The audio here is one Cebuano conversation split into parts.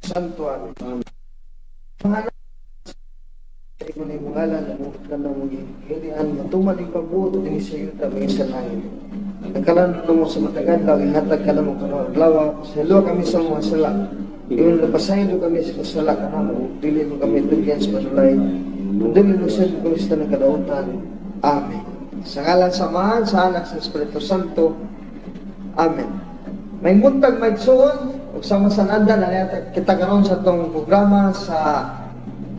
Santo. Amen. Amen. Mga anak, ingon imong ngalan, moabot ka na imong gingharian, matuman ang pagbuot dinhi sa yuta mga sa langit. Ang kalan namo sa matag adlaw, ihatag kanamo karong adlaw, pasayloa kami sa mga sala. Ingon pasaylo kami sa kasala kanamo, dili mo kami tugyan sa panulay. Dili mo sa kami sa tanang kadautan. Amen. Sa ngalan sa Amahan, sa Anak, sa Espiritu Santo. Amen. Maayong buntag, mga igsoon, ug sama sa nanda na kita karon sa atong programa sa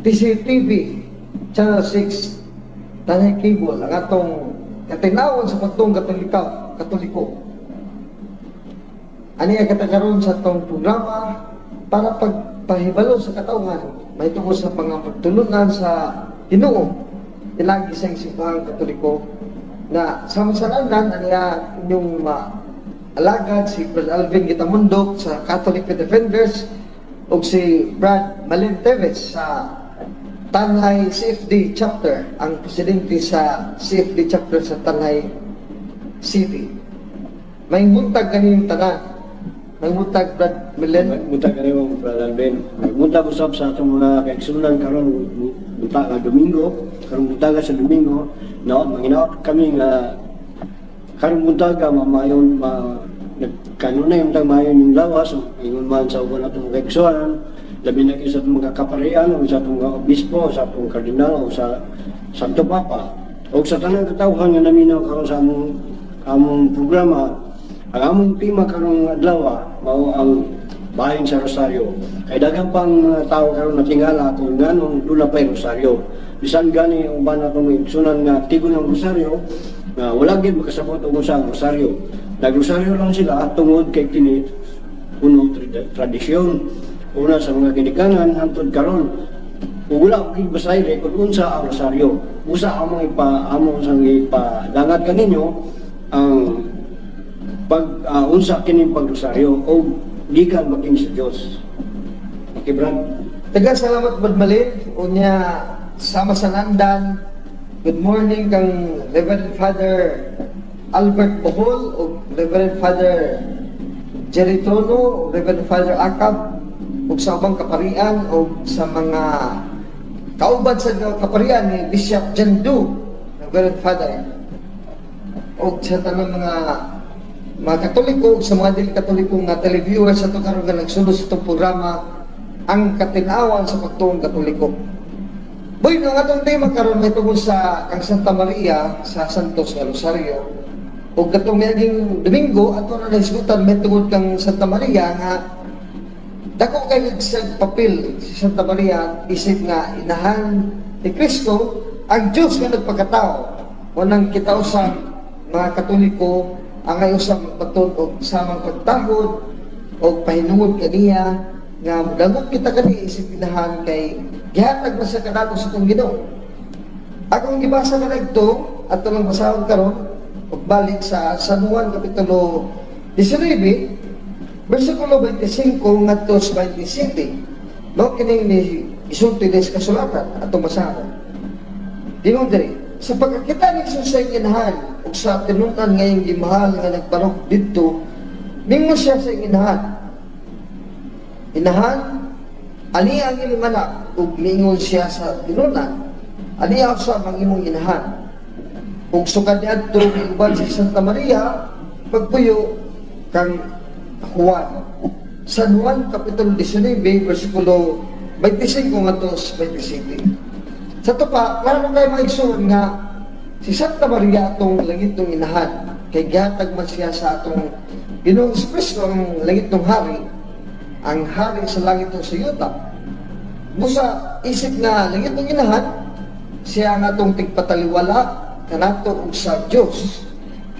TCTV Channel 6 Tanay Cable, ang atong katinawon sa pagtuong Katoliko Katoliko. Ani ang kita karon sa atong programa para pagpahibalo sa katawhan mahitungod sa mga pagtulunan sa Ginoo pinaagi sa Simbahang Katoliko na sama sa nandan ani inyong alagad si Brad Alvin Gitamundok sa Catholic Defenders ug si Brad Malin Teves sa Tanay CFD Chapter, ang presidente sa CFD Chapter sa Tanay City. Maayong buntag kaninyong tanan. Maayong buntag, Brad Milen. Buntag kanimo, Brad Alvin. Buntag usab sa atong mga kaigsunan karon buntag nga Domingo, karon buntaga sa Domingo, no, manginaot kami nga karon buntaga mamayon ma nagkanunay untang mayon yung lawas, ingon man sa uban atong mga kaigsunan, labi na kay sa atong mga kaparian o sa atong mga obispo, sa atong kardinal o sa Santo Papa. O sa tanang katawhan nga naminaw karon sa among among programa. Ang among tema karong adlaw mao ang bahin sa rosaryo. Kay daghan pang mga tao karon natingala kung nganong duna pay rosaryo. Bisan gani ang uban atong mga igsunan nga tigon ng rosaryo, nga wala gid makasabot og unsa ang rosaryo. Nagrosaryo lang sila tungod kay kini kuno tradisyon una sa mga ginikanan hangtod karon. Ug wala gid basayre kung unsa ang rosaryo. Usa among ipa among sang ipadangat kaninyo ang pag unsa kining pagrosaryo o gikan ba kini sa Dios. Okay, Brad. Daghang salamat, Brad Malin. Unya sama sa nandan. Good morning kang Reverend Father Albert Bohol o Reverend Father Jerry Tono, Reverend Father Akab ug sa ubang kaparian o sa mga kauban sa kaparian ni Bishop Jandu, Reverend Father, o sa tanang mga mga Katoliko ug sa mga dili Katoliko nga televiewers sa karon nga nagsunod sa itong programa, ang katinawan sa pagtuong Katoliko. Boy, ang atong tema karon may tungod sa kang Santa Maria sa Santos nga Rosario. Ug katong miaging Domingo ato na nahisgutan may tungod kang Santa Maria nga dako kay sa papel si Santa Maria isip nga inahan ni Kristo, ang Diyos nga nagpakatao. Unang kita usab mga Katoliko ang ay usab magbaton og samang pagtahod o pahinungod kaniya nga dangog kita kani isip inahan kay gihatag man sa kanato sa itong Ginoo. Akong gibasa na ito, ato lang basahon karon ug balik sa San Juan kapitulo 19 versikulo 25 ngadto sa 27. No kining ni isulti din sa kasulatan atong basahon. Dingon diri, sa pagkakita ni Jesus sa inahan ug sa tinun-an nga iyang gimahal nga nagbarog didto, mingon siya sa inahan, "Inahan, ani ang imong anak?" Ug mingon siya sa tinun-an, "Ani sa ang imong inahan?" Ug sukad niadto miuban si Santa Maria pagpuyo kang Juan. San Juan Kapitulo 19, versikulo 25 ngadto sa 27. Sa to pa, klaro kay mga igsoon nga si Santa Maria atong langitnong inahan kay gihatag man siya sa atong Ginoong Kristo, ang langitnong hari, ang hari sa langit ug sa yuta. Busa isip nga langitnong inahan, siya ang atong tigpataliwala kanato ug sa Dios.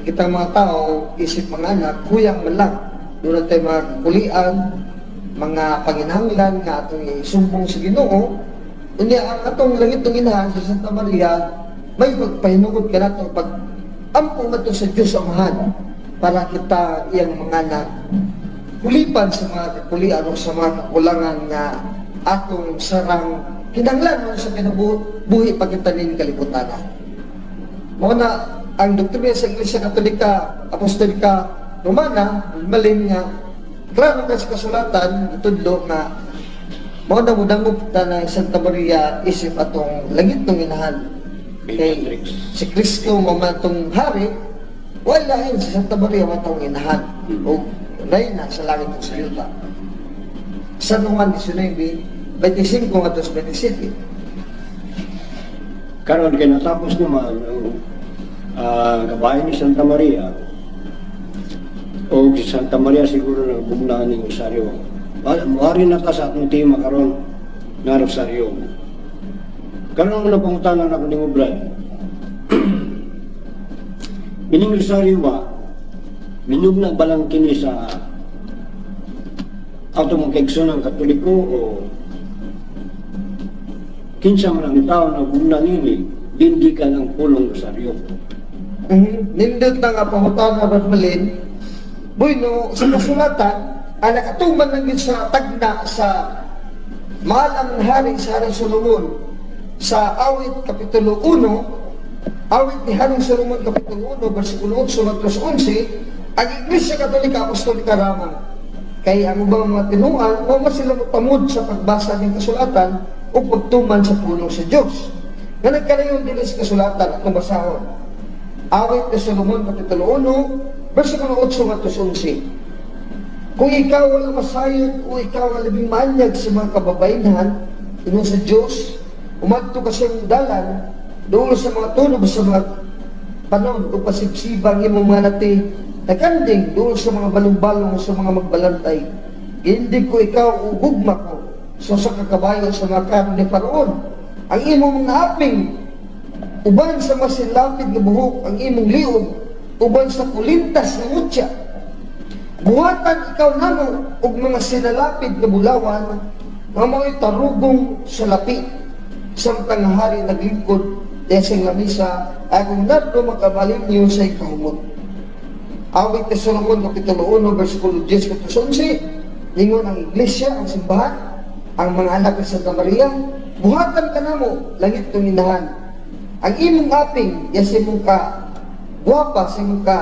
Kitang mga tao isip mga anak, kuyang man lang. Doon tayo mga kakulian, mga panginahanglan nga atong isumbong sa Ginoo. Unya ang atong langitnong inahan sa Santa Maria may pagpahinungod kanato pag ampo ngadto sa Dios Amahan para kita iyang mga anak hulipan sa mga kakulian o sa mga kakulangan nga atong sarang kinahanglan sa kinabuhi pagkita ning kalibutan. Mao na ang doktrina sa Iglesia Katolika Apostolika Romana, malin nga klaro ka sa kasulatan itudlo nga Mao na modangop ta na Santa Maria isip atong langit ng inahan. Kay Beatrix. si Kristo mao man atong hari, wala lain si Santa Maria man atong inahan o reyna sa langit ug sa yuta. San Juan 19, 25 ngadto sa 27. Karon kay natapos naman ang kabahin ni Santa Maria o si Santa Maria siguro nagbugna ning rosaryo. Muari na ta sa atong tema karon nga rosaryo. Karon ang pangutana nako nimo, Brad. Ining rosaryo ba minugna ba lang kini sa atong mga kaigsuonan Katoliko o kinsa man ang tao na bugna nini dindi ka ng pulong rosaryo? Nindot na nga pangutana, Brad Malin. Bueno, sa kasulatan, ang nakatuman lang yun sa tagna sa maalang hari sa Haring Solomon sa Awit Kapitulo 1, Awit ni Haring Solomon Kapitulo 1, versikulo 8 ngadto sa 11, ang Iglesia Katolika Apostolika ramang. Kay ang ubang mga tinuan, mao man sila motamod sa pagbasa ng kasulatan o pagtuman sa pulong sa Diyos. Nga nagkalayon din sa kasulatan atong basahon. Awit ni Solomon, Kapitulo 1, versikulo 8 ngadto sa 11. Kung ikaw wala masayod o ikaw ang labing maanyag sa mga kababayenhan, ingon sa Diyos, umadto ka sa iyong dalan, doon sa mga tunob sa mga panon o pasibsibang imong mga nati, nagkanding doon sa mga balong-balong sa mga magbalantay. Hindi ko ikaw o gugma ko sa kakabayo sa mga karo ni Paraon. Ang imong mga aping uban sa masilapid nga buhok, ang imong liog uban sa kulintas ng mutya. Buhatan ikaw namo og mga sinalapid nga bulawan nga mao'y tarugong sa lapi. Samtang ang hari naglingkod diha sa lamisa, akong nardo makabalin niyo sa ikahumot. Awit ni Solomon, Kapitulo 1, versikulo 10 ngadto sa 11, ningon ang iglesia, ang simbahan, ang mga anak ni Santa Maria, buhatan ka namo, langit ng inahan. Ang imong aping, yes imong ka guwapa, sa imong ka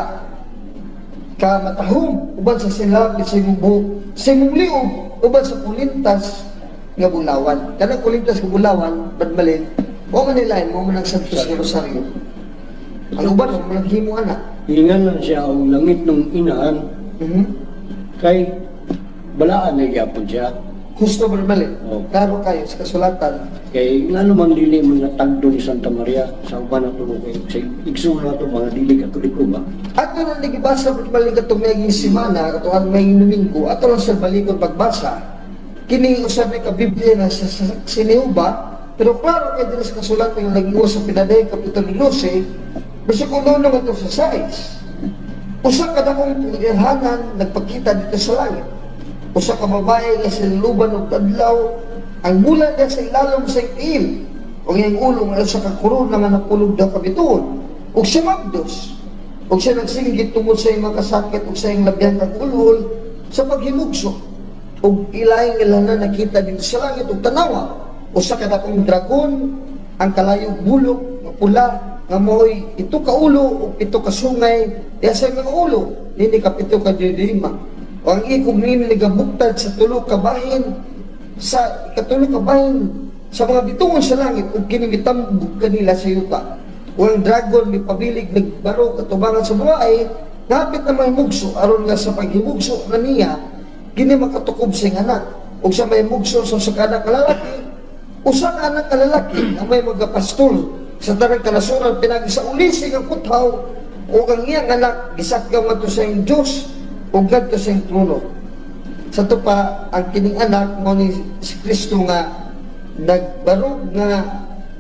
matahom, uban sa silapid sa imong buhok, sa imong liog, uban sa kulintas nga bulawan. Kanang kulintas nga bulawan, badmalin, wa man nilain, mo man ang Santos nga Rosario. Ang uban, wa man ang himo ana. Ingan lang siya ang langit ng inahan kay balaan na gyapon siya. Husto, badmalin. Oo. Klaro kayo sa kasulatan. Kay ngano man dili man natagdo ni Santa Maria sa uban nato kay sa igsoon nato mga dili Katoliko ba? Ato nang nagibasa, badmalin, katong mayaging simana, katong mayaging Domingo, ato lang sa balikon pagbasa, kini usab ni ka Biblia na sa sineuba, pero klaro kay diri sa kasulatan yung nag sa Pinaday, Kapitulo 12, versikulo 1 ngadto sa 6. Usa ka dakong ilhanan nagpakita dito sa langit. Usa ka babae nga sinaluban og adlaw, ang bulan niya sa ilalom sa tiil, ug iyang ulo nga usa ka korona nga napulog daw kabituon, ug siya mabdos. Ug siya nagsinggit tungod sa iyang mga kasakit ug sa iyang labyan kag ulol sa paghimugso. Ug ilaing ilhanan nakita dito sa langit, ug tanawa, usa ka dakong dragon ang kalayog bulok nga pula nga mo'y pito ka ulo ug pito ka sungay diha sa mga ulo nini ka pito ka diadema. O ang ikog nini nagabuktad sa tulo ka bahin sa ikatulo ka bahin sa mga bituon sa langit ug kini mitambog kanila sa yuta. O ang dragon mipabilig nagbaro katubangan sa babae ngapit na mahimugso aron nga sa paghimugso na niya kini makatukob sa iyang anak. Ug sa mahimugso sa usa ka anak ka lalaki, usa ka anak ka lalaki ang may magapastol sa tanang kanasuran pinagi sa ulisig ang puthaw, ug ang iyang anak gisakyaw ngadto sa iyang Dios ug ngadto sa iyang trono. Sa to pa, ang kining anak mo ni si Kristo nga nagbarog nga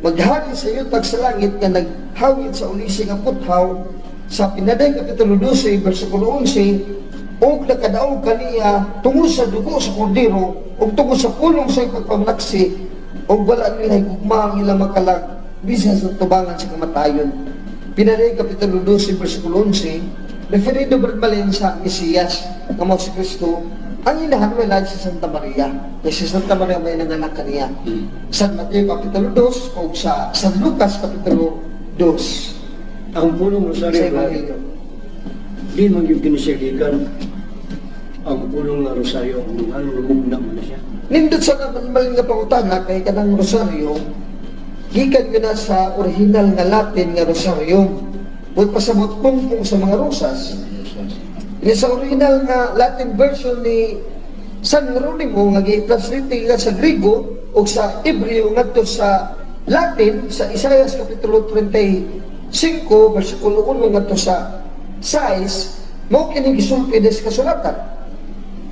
maghari sa yutag sa langit nga naghawid sa ulisig ang puthaw sa Pinaday Kapitulo 12 versikulo 11, ug nakadaog kaniya tungod sa dugo sa kordero ug tungod sa pulong sa pagpamlaksi, ug wala nila higugma ang ilang makalag bisan sa tubangan sa kamatayon. Pinaday Kapitulo 12 versikulo 11, referido, Brad, sa Mesiyas nga mao si Kristo, ang inahan wala si Santa Maria. Kasi si Santa Maria may nanganak kaniya. San Mateo Kapitulo 2 o sa San Lucas Kapitulo 2. Ang pulong Sa rosaryo, Brad, Ebanghelyo. di man yung kinisigikan ang pulong nga rosaryo kung ano lumugna man na siya. Nindot sa naman nga pangutana kay kanang rosaryo gikan gyud na sa original nga Latin nga rosarium. But pasabot pungpong sa mga rosas. Ini sa original nga Latin version ni San Jeronimo nga gi-translate nga sa Griego o sa Hebreo ngadto sa Latin sa Isaias kapitulo 35 versikulo 1 ngadto sa 6, mao kini gisulti des kasulatan: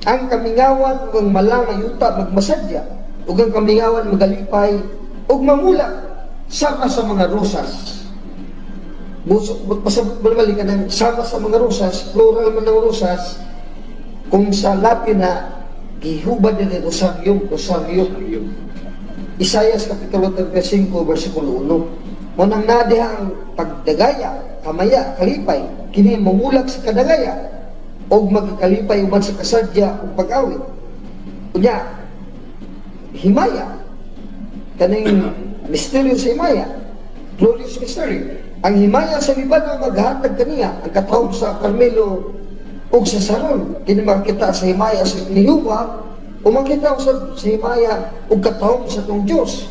"Ang kamingawan ug ang mala nga yuta magmasadya, ug ang kamingawan magalipay ug mamulak sama sa mga rosas." Busok pasabot balik ka ng sama sa mga rosas, plural man ng rosas. Kung sa Latin na gihubad din rosarium, rosaryo. Isaias Kapitulo 35, versikulo 1. Mo nang nadiha ang pagdagaya, kamaya, kalipay, kini mamulak sa kadagaya, og magkalipay uban sa kasadya ug pag-awit. Unya, himaya, kaning misteryo sa himaya, glorious mystery. Ang himaya sa Libano maghatag kaniya, ang katawag sa Carmelo ug sa Saron, kini makita sa himaya sa ni Jehova, o makita sa himaya ug katawag sa atong Dios.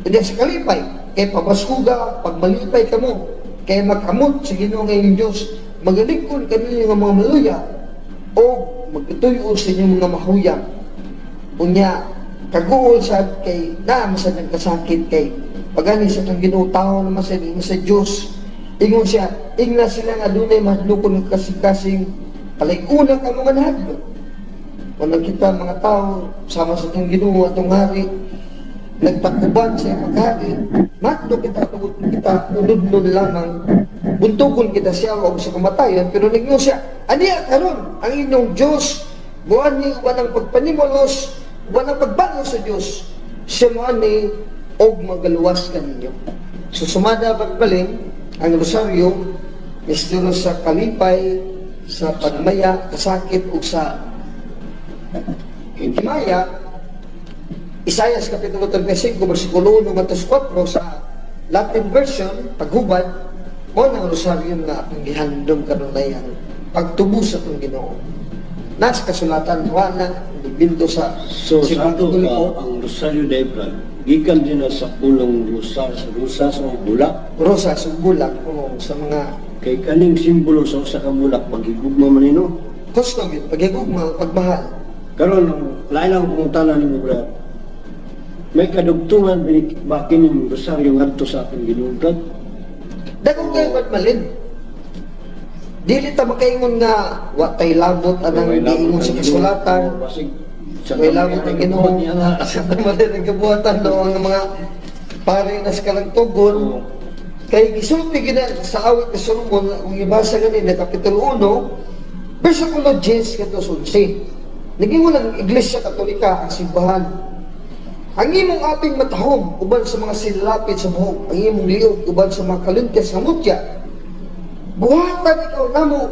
Hindi sa kalipay, kay pabaskuga, pagmalipay kamo, kay makamot sa Ginoo nga inyong Diyos, magalingkod kaninyo nga mga maluya, o magtuyo sa inyong mga mahuyang. Unya, kaguol sa kay naa man sa nagkasakit kay pagani sa itong Ginoo, tao naman sa Diyos. Ingon siya, ingna sila nga dunay mahadlokon nga kasing-kasing, palig-una kamo nga nahadlok. Kung kita mga tao, sama sa itong Ginoo atong hari, nagtakuban sa iyang paghari, mahadlok kita tungod kita unodnon lamang, buntugon kita siya o sa kamatayon, pero nagingon siya, aniya karon ang inyong Diyos, muani uban ang pagpanimulos, uban ang pagbangon sa Diyos, siya muani og magaluwas kaninyo. So sumada pagbaling, ang rosaryo, misteryo sa kalipay, sa pagmaya, kasakit, ug sa himaya, Isaias Kapitulo 35, versikulo 1 ngadto 4 sa Latin version, paghubad, mo nang rosaryo nga atong gihandom kanunay ang pagtubo sa atong Ginoo. Nasa kasulatan, wala bildo sa So sa Simbang ato Katoliko. pa, ang Rosario de Brad, gikan din na sa pulong rosas, rosas o bulak. Rosas ug bulak o sa mga Kay kaning simbolo sa usa ka bulak, paghigugma man nino. Custom yun, paghigugma, pagmahal. Karon lain lang pangutana nimo, Brad. May kadugtungan ba kining rosaryo ngadto sa atong Ginoo, Brad? Dagong kayo malin. Dili ta makaingon nga wa tay labot anang Way labot giingon sa ang Ginoo. kasulatan. Oo, basig sa Way labot ang Ginoo. niya nga. Sa mali ng kabuhatan no, ang mga pare na sa karagtugon. Oo. Kay gisulti gina sa awit ni Solomon, kung ibasa ganina, Kapitulo 1, versikulo 10 ngadto sa 11. Naging ang Iglesia Katolika, ang simbahan. "Ang imong aping matahom uban sa mga silapit sa buhok, ang imong liog uban sa mga kaluntes nga mutya. Buhatan ikaw namo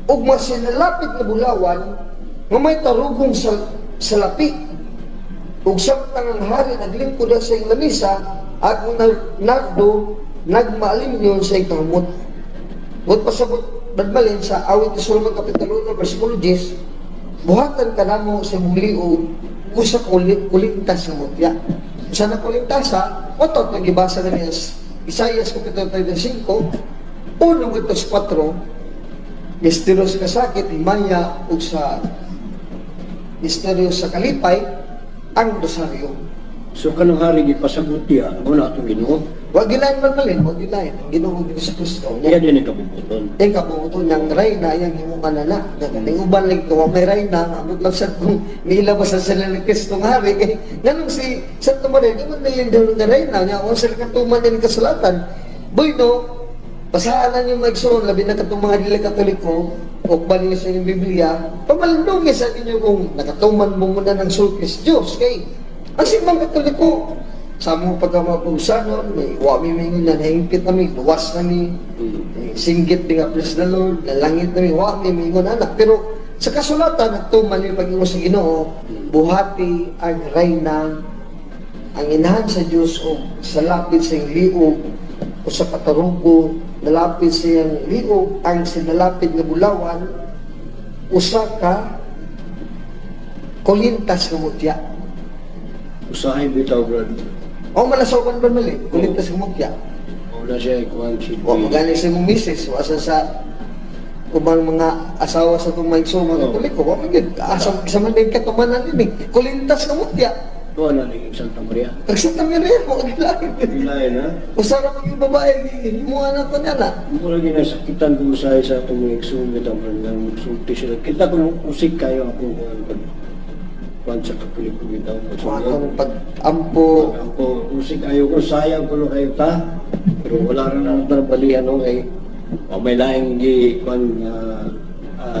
og mga sinalapit nga bulawan nga may tarugong sa lapi. Ug samtang ang hari naglingkod na sa iyang lamisa, at ang nardo nagmaalimyon sa iyang kamot." But pasabot badmalin sa awit ni Solomon Kapitulo 1 versikulo 10, buhatan ka namo sa imong liog usa kulintas nga mutya. Usa na kulintasa, otot nga gibasa na niya Isaias Kapitulo 35, 1 ngadto 4, misteryo sa kasakit, himaya, ug sa misteryo sa kalipay, ang rosaryo. So kanang hari gipasagot niya, mo na atong Ginoo. Wag gilain man malin, wag gilain. Ang Ginoo Hesus Kristo. Iya din ang kabubuton. Eh, kabubuton ng reyna, yang himukan na na. Ning uban lagi kung may reyna, amot lang sa kung niilabas sa sila ng Kristo nga hari. Kay, nganong si Santo Maria, di man nilin daw ng reyna, niya, kung sila katuman din kasulatan. Bueno, basahan na niyo magsuon, labi na katong mga dili Katoliko, o balik sa inyong Biblia, pamalundungi sa ninyo kung nakatuman mo muna ng sulkis Diyos. Kay, ang simbang Katoliko, sa mo pagkamapusanon, may wa mi mingon na nahingpit nami, luwas nami, eh, singgit di nga praise the Lord, nalangit nami, wa mi mingon anak. Pero sa kasulatan, nagtuman yung pag-ingon sa Ginoo, buhati ang reyna, ang inahan sa Diyos o sa lapit sa iyang liog o sa katarugo, nalapit sa iyang liog, ang sinalapit nga bulawan, usa ka kulintas nga mutya. Usahay bitaw, brad. O malasokan ba mali? Kulit sa mugya. Wala siya kuan si. Wa magani sa imong misis, wa sa ubang mga asawa sa itong mga mga Katoliko, wa man gyud. Asa sa man din katumanan ini. Kulintas ka mutya. Tuwa na ni Santa Maria. Kag Santa Maria mo gilain. Ilain ha. Usa ra man yung babae mo anak ko niya na. Mura ginasakitan ko usahay sa atong mga igsoon bitaw, brad, nga magsulti sila. Kita ko usik kayo ako kuan pag kuan sa Katoliko bitaw. Wa ko pag ampo. Ako usik ayo ko, sayang ko no kayo ta. Pero wala ra na ang balihan no kay o may laing gi kuan nga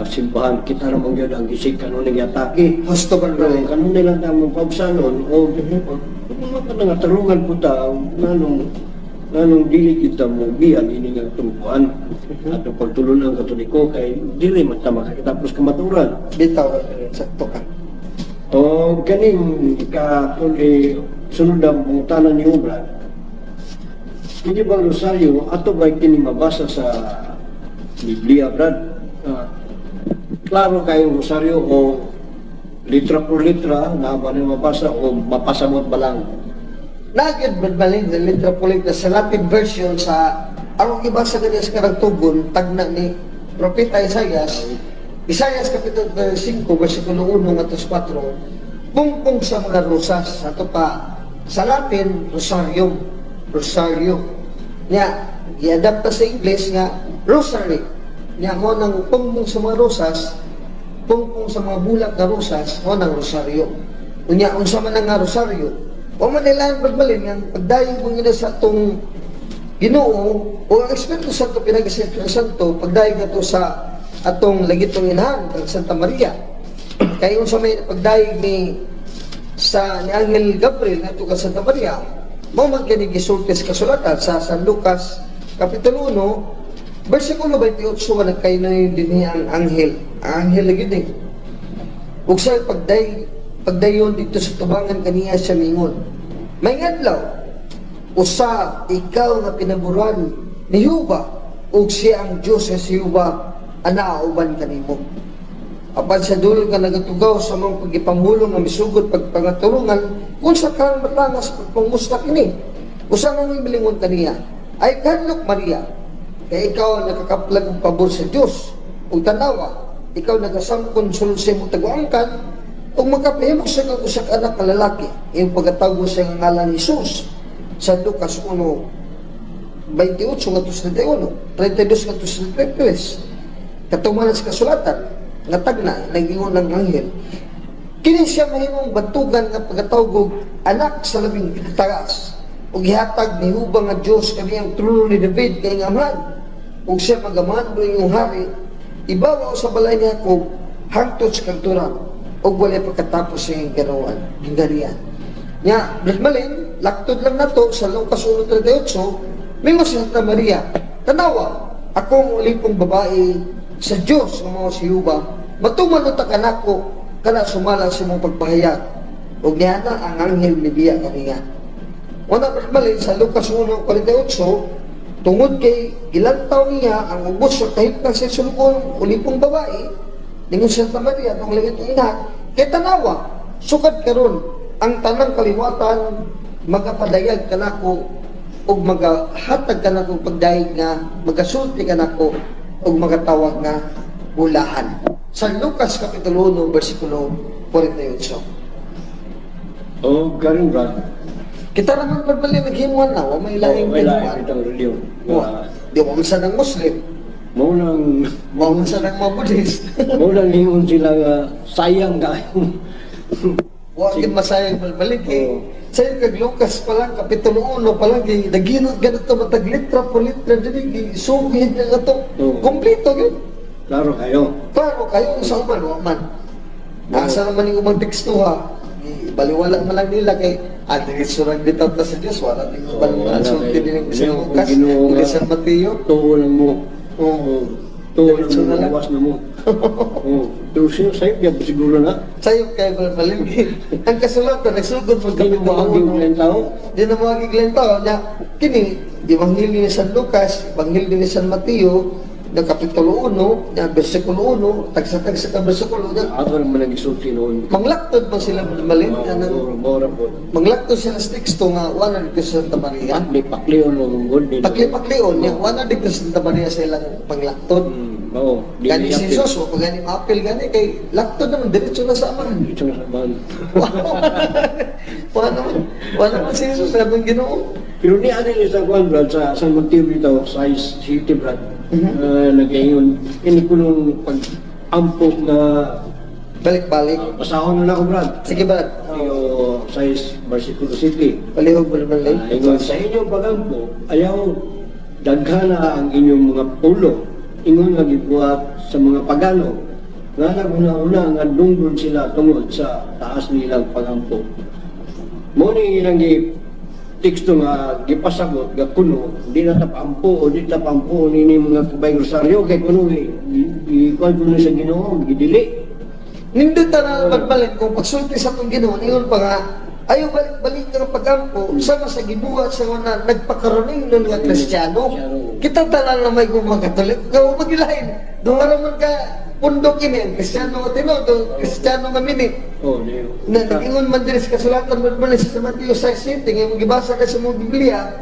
simbahan kita ra man gyud ang gisig kanon nga atake. Husto ba Pero ba? kanunay lang ta mo pabsanon o mga ka nga tarungan po ta nganong dili kita mo biyan ini nga tumpuan at ang pagtulon ang Katoliko kay dili man ta makakatapos kamaturan. Bitaw, sakto ka. O kaning ka eh, sunod ang pangutana ni Brad. Hindi bang rosaryo ato ba kini mabasa sa Biblia, Brad? Klaro kayong rosaryo o litra por litra na ba ni mabasa o mapasamot ba lang? Nagyod balbalin sa litra polita sa Latin version sa ang gibasa gani sa karagtugon tagna ni Propeta Isaias, Isaias Kapitulo 5 versikulo 1 ngadto sa 4, pungpong sa mga rosas ato pa sa Latin rosarium, rosario nya giadapta sa English nga rosary, nya mo nang pungpong sa mga rosas, pungpong sa mga bulak nga rosas, mo nang rosaryo. Unya unsa man ang nga rosaryo, wa man nila pagbalin nga pagdayeg mo ngina sa atong Ginoo o ang Espiritu Santo pinagi sa Espiritu Santo pagdayeg nato sa atong langitong inahan kang Santa Maria, kay unsa may pagdayeg ni sa ni Angel Gabriel ngadto kang Santa Maria, mao man kini gisulti sa kasulatan sa San Lucas Kapitulo 1 versikulo 28 nga nagkaynoy dinhi ang anghel. Ang anghel lagi din ug sa pagdayon dito sa tubangan kaniya siya mingon, "May ngadlaw usa ikaw nga pinaburan ni Jehova ug siya ang Dios nga si Jehova anaa uban kanimo." Apan sa dulo ka nagatugaw sa mga pagipamulong nga misugod pagpangaturungan kung sa kang matangas pagpangusta kini. Usa nga milingon kaniya, "Ay kanlok Maria, kay ikaw ang nakakaplag og pabor sa Dios. Ug tanawa, ikaw nagasamkon sulod sa imong taguangkan ug makapahimog sa kag usa ka anak nga lalaki, iyong pagatago sa iyang ngalan Jesus." Sa Lucas 1, 28 ngadto sa 31, 32 ngadto sa 33. Katumanan sa kasulatan, nga tagna, nag-ingon ng anghel, kini siya mahimong bantugan nga pagkatawag og anak sa Labing Taas. Ug gihatag ni Jehova nga Dios kami ang trono ni David kay nga amahan. Ug siya magamando iyong hari, ibabaw sa balay ni Jacob, hangtod sa kangturan, ug walay pagkatapos sa iyang ganawan, ginggarian. Nya, Malin, laktod lang nato sa Lucas 1:38, mingon si Santa Maria, "Tanawa, akong ulipong babae sa Diyos nga mao si Jehova, matuman unta kanako kana sumala sa imong pagpahayag." Ug niya na ang anghel mibiya kaniya. Wala, Malin, sa Lucas 1:48, tungod kay gilantaw niya ang ubos sa kahimtang sa sulukon ulipong babae, ningon si Santa Maria, atong langit ina, kay tanawa, sukad karon ang tanang kaliwatan magapadayag kanako ug magahatag kanako pagdayeg nga magasulti kanako ug magatawag nga bulahan. Sa Lucas Kapitulo 1 versikulo 48. O karon, Brad. Kita naman pagbali naghimuan na, wa may laing Oh, may laing himuan. bitang reliyon. Wa, di wa man sa nang Muslim, Mao nang wa man sa nang mga Buddhist. Mao nang ingon sila nga sayang kayo. Wa gid masayang balbalik eh. Oo. Sayo kag Lucas pa lang, Kapitulo 1 pa lang, kay naginot ganito matag litra po litra dili kay sugid na ato. Oo. Kompleto gyud. Klaro kayo. Klaro kayo sa uban wa man. Nasa naman yung ubang teksto ha. Baliwala man lang nila kay diretso lang bitaw ta sa Dios, wala ning uban Oo, mga wala sulti kayo. din sa Hindi, kung Lucas, Ginoo hindi nga. sa Mateo. Tuo lang mo. Oo. Tuo lang Diretso mo, na lang. lawas na mo. Oo. Pero siya, sa'yo, gyud siguro na. Sayo kay balbalik. Ang kasulatan nagsugod pag Hindi mo Kapitulo maaging 1. ng tao. Di na mga giglan tao niya. Kini, Ebanghelyo ni San Lucas, Ebanghelyo ni San Mateo, Na Kapitulo 1, na versikulo 1, tagsa-tagsa ka versikulo na Ato naman nag-isulti noon. Manglaktod ba sila, Brad Malin? Anong, Mora po. Manglaktod sila sa teksto nga wala dito sa Santa Maria. Pakli paklion mo mong din. Pakli-paklion niya, wala dito sa Santa Maria sa ilang panglaktod. Oo. Di Gani na si Jesus, o gani maapil gani kay laktod naman diretso na sa Amahan. Ito na sa bahan. Wala naman si Jesus sa atong Ginoo. Pero ni ano sa kuan, Brad, sa San Mateo bitaw sa City, Brad. Nag-ingon ini ko nung pag-ampok na Balik-balik. Basahon na ako, Brad. Sige, Brad. Mateo 6 versikulo 7. Palihog ba naman lang? Ingon sa inyong pagampo, ayaw daghana ang inyong mga pulo. Ingon nga gibuhat sa mga pagano. Nga naguna-una nga dunggon sila tungod sa taas nilang pagampo. Mo ni ilang gi teksto nga gipasagot nga kuno di na ta paampo o di ta paampo nini mga kubay rosaryo kay kuno gi kuan kuno sa Ginoo gidili. Nindot na pagbalit kung pagsulti sa atong Ginoo, ingon pa nga, ayaw balik-balik ng pagampo, sama sa gibuhat sa mga nagpakaroning nun nga Kristiyano. Kita tanan na may mga Katolik, kung magilain, doon ka naman ka pundok ini, Kristiyano nga tinuod, Kristiyano nga mini. Oh, di. Na nag-ingon man din sa kasulatan man man sa Mateo 6:7 nga gibasa ka sa mong Biblia,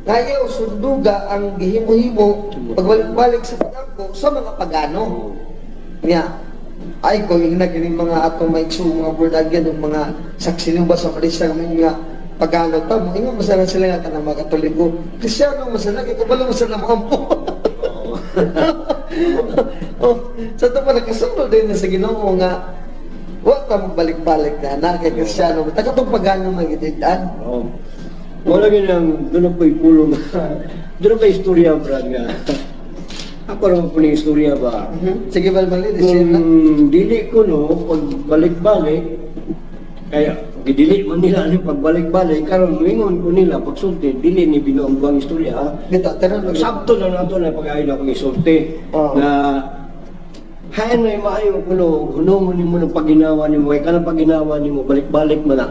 ayaw sunduga ang gihimo-himo pagbalik-balik sa pagampo sa mga pagano. Niya, ay kung ingna kining mga atong maigso mga born again ug mga saksi ba sa Malaysia nga mga pagano ta mo ingon masala sila nga kanang mga Katoliko, Kristiyano masala kay kabalo masala mo ampo. Oh, sa to pa nakasunod din na sa Ginoo nga wa ta magbalik-balik na na kay Kristiyano ta katong pagano magididan. Oo. Wala ganyan, doon na po'y pulong. Doon na pa istorya, Brad, nga. Ako naman po ng istorya ba? Sige ba mali share na. Kung dili ko, no, pag balik-balik, kaya gidili man nila ni pagbalik-balik, karon moingon ko nila, pagsulti, dili ni binuang buang istorya, ha? Dito tara lang. Sabto na nato na pag-ayon akong isulti, na hayan na maayo kuno, hunong nimo ng paginawa nimo, kay kanang paginawa nimo balik-balik man na.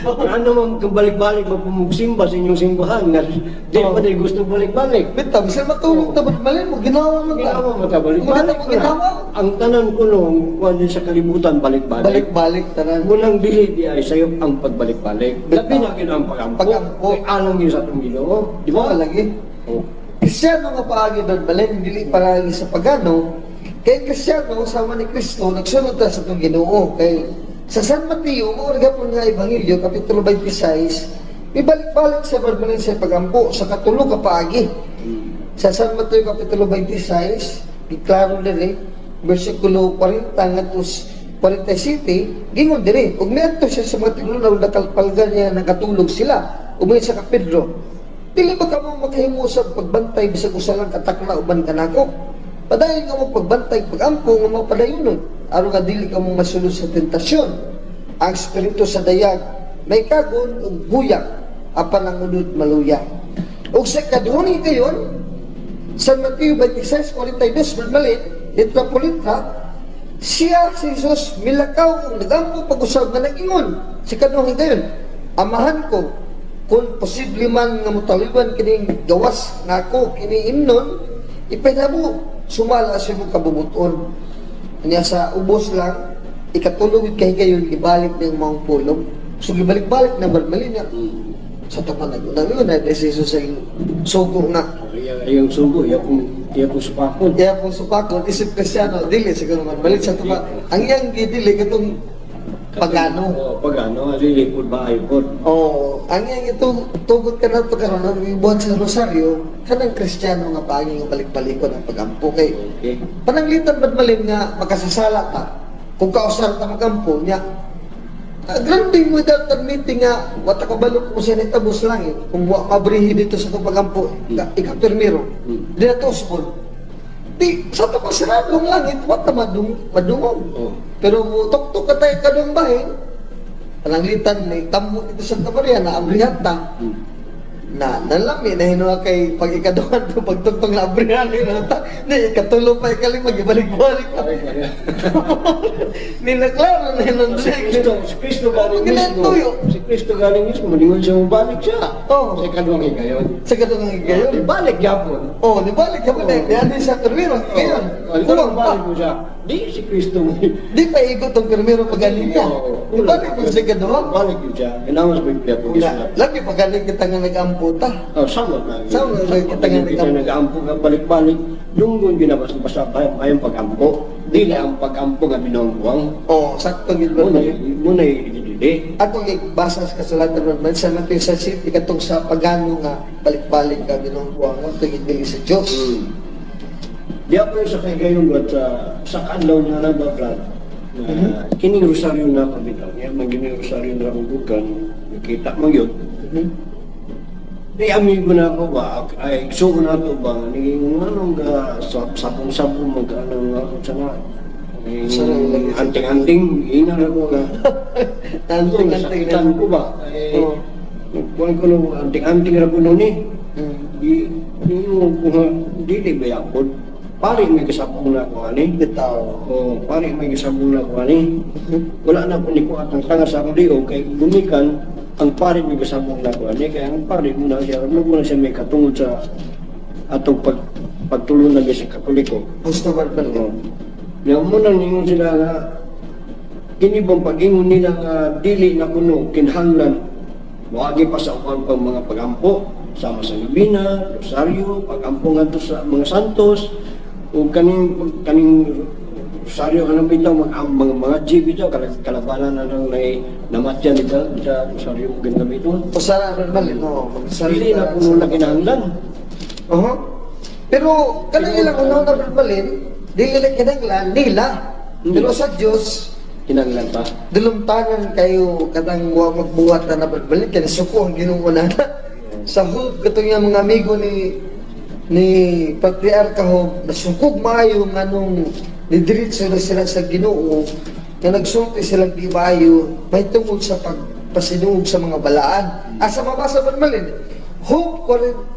Ano man kung balik-balik mo pumugsimba sa inyong simbahan nga di pa din gusto balik-balik. Bitaw bisan matulog ta ba mali mo ginawa man ta. Ginawa mo ta balik-balik Mo man na. ginawa. Ang tanan ko nung kuan din sa kalibutan balik-balik. Balik-balik tanan. Walang dili di ay sayo ang pagbalik-balik. Labi na gid ang pagampo. Pagampo. Kay alang yun sa atong Ginoo, di Di ba ba? lagi? Oh. Kristiyano nga paagi doon balen, dili paagi sa pagano. Kay Kristiyano, sama ni Kristo, nagsunod ta sa itong Ginoo. Kay sa San Mateo, mao ra gapon nga Ebanghelyo, Kapitulo 26, ibalik-balik sa balen sa pagampo sa katulo ka paagi. Sa San Mateo Kapitulo 26, giklaro diri, versikulo 40 ngadto 47, gingon diri, ug miadto siya sa mga tiglunaw nakalpalgan niya nakatulog sila. Umayon sa ka Pedro, "Dili ba kamo makahimo sa pagbantay bisag usa lang katakna uban kanako? Padayon nga mo pagbantay pagampo nga mapadayonon aron nga dili kamo masulod sa tentasyon. Ang espiritu sa dayag may kagon ug buyag apan ang unod maluya." Ug sa kaduhon kayon, San Mateo 26:42 malmalit, litra po litra, siya si Jesus milakaw ug nagampo pag-usab nga nag-ingon sa kaduhang higayon, "Amahan ko, kung posible man nga motaliwan kining gawas nga ako kini imnon, ipahinabo sumala sa imong kabubuton." Niya sa ubos lang, ikatulog kay higayon gibalik ng mga pulong. So gibalik-balik na balmali niya. Sa tapan nag yun na si Jesus sa sugo nga. Iyang sugo, iya kong supakon. Kaya kung supakon, isip Kristiyano, dili siguro man balik sa tupa. Ang iyang gidili katong pagano. Oh, pagano, dili pud maayo pod. Oh, ang iyang ito tugot ka na to karon ang ibuhat sa rosaryo, kanang Kristiyano nga paagi nga balik-balikon ang pagampo kay pananglitan ba't malin nga makasasala ta kung kausar ta magampo niya. Grande without admitting nga wata ka balok kung siya nitabos langit kung wa mabrihi dito sa itong pagampo ika pirmiro di na tusbon di sa ito sirado ang langit wata madungog pero tok-tok ka tayo kadung bahin pananglitan may tambo dito sa Santa Maria na abrihan ta. Na nalami na hinuha kay pag ikaduhan to pagtugtong na abrihan ni ta ni ikatulo pa, ikalima, gibalik-balik pa. Ni naklaro na hinuha. Si Kristo galing Ang mismo. tuyo. Si Kristo galing mismo, ningon siya mobalik siya. Oo. Sa ikaduhang higayon. Sa kaduhang higayon. Di balik gyapon. Oh, di balik ka pa di adi sa karmiro ngayon. Oh, di Kuwang pa. balik mo siya. Di si Kristo mo. Di pa igot ang karmiro pagaling niya. Oo. Di balik mo sa ikaduha. Balik yun siya. Kailangan sa Biblia po. Una, lagi pagaling kita nga nag-ampo ta. Oh, sama na. Sama na kita nga Kita nag-ampo. nag-ampo nga balik-balik. Lunggon ginabas basta ayong pag-ampo. Dili ang pag-ampo nga binuang-buang. Oh, sakto gid ba? Muna dili. Atong ibasa sa kasulatan man sa natin sa city katong sa pagano nga balik-balik ka Ginoong buwang mo dili sa Dios. Di ako yung sa kagayon ba sa kanlaw niya na ba, Brad? Na kining rosaryo na kabitaw niya, magining rosaryo na akong bukan, nakita mo yun. Di amigo na ako ba, ay igsuon na to ba, ni anong ga sapong-sapong mag-anong ako sa nga. Sa lagi. Anting-anting, ina na ko nga. Anting-anting na. Nasakitan ko ba? Eh, Oo. nagkuhan ko nung anting-anting ra ko noon eh. Di, di mo ko nga, dili ba yakod? Pare may kasabong na ako ani. Bitaw. O, pare may kasabong na ako ani. Wala na ko ni ko atang tanga sa akong liog kay gumikan ang pare may kasabong na ako ani kay ang pare mo na siya mo na siya may katungod sa atong pagtulong na sa Katoliko. Gusto ba ba? Oo. Nga mo nang ningon sila nga kini bang pag-ingon nila nga dili na kuno kinahanglan moagi pa sa uban pang mga pagampo sama sa Nobina, Rosario, pagampo ngadto sa mga santos o kaning kaning Rosario kanang bitaw mag ang mga G bitaw kalabanan na lang nay namatyan dito sa Rosario ug gamiton. Usara normal no. Dili na kuno na kinahanglan. Oho. Pero kanang ilang unaw na normalin, dili na kinahanglan nila. Pero sa Dios Kinahanglan pa. Dulumtangan kayo katang wa magbuhat na nabalbalik kay suko ang Ginoo na. Sa Job katong yung mga amigo ni Patriarka Job nasukog maayo nganong nidiretso na sila sa Ginoo nga nagsulti silang di maayo may tungod sa pagpasinuog sa mga balaan. Asa mabasa man malin? Job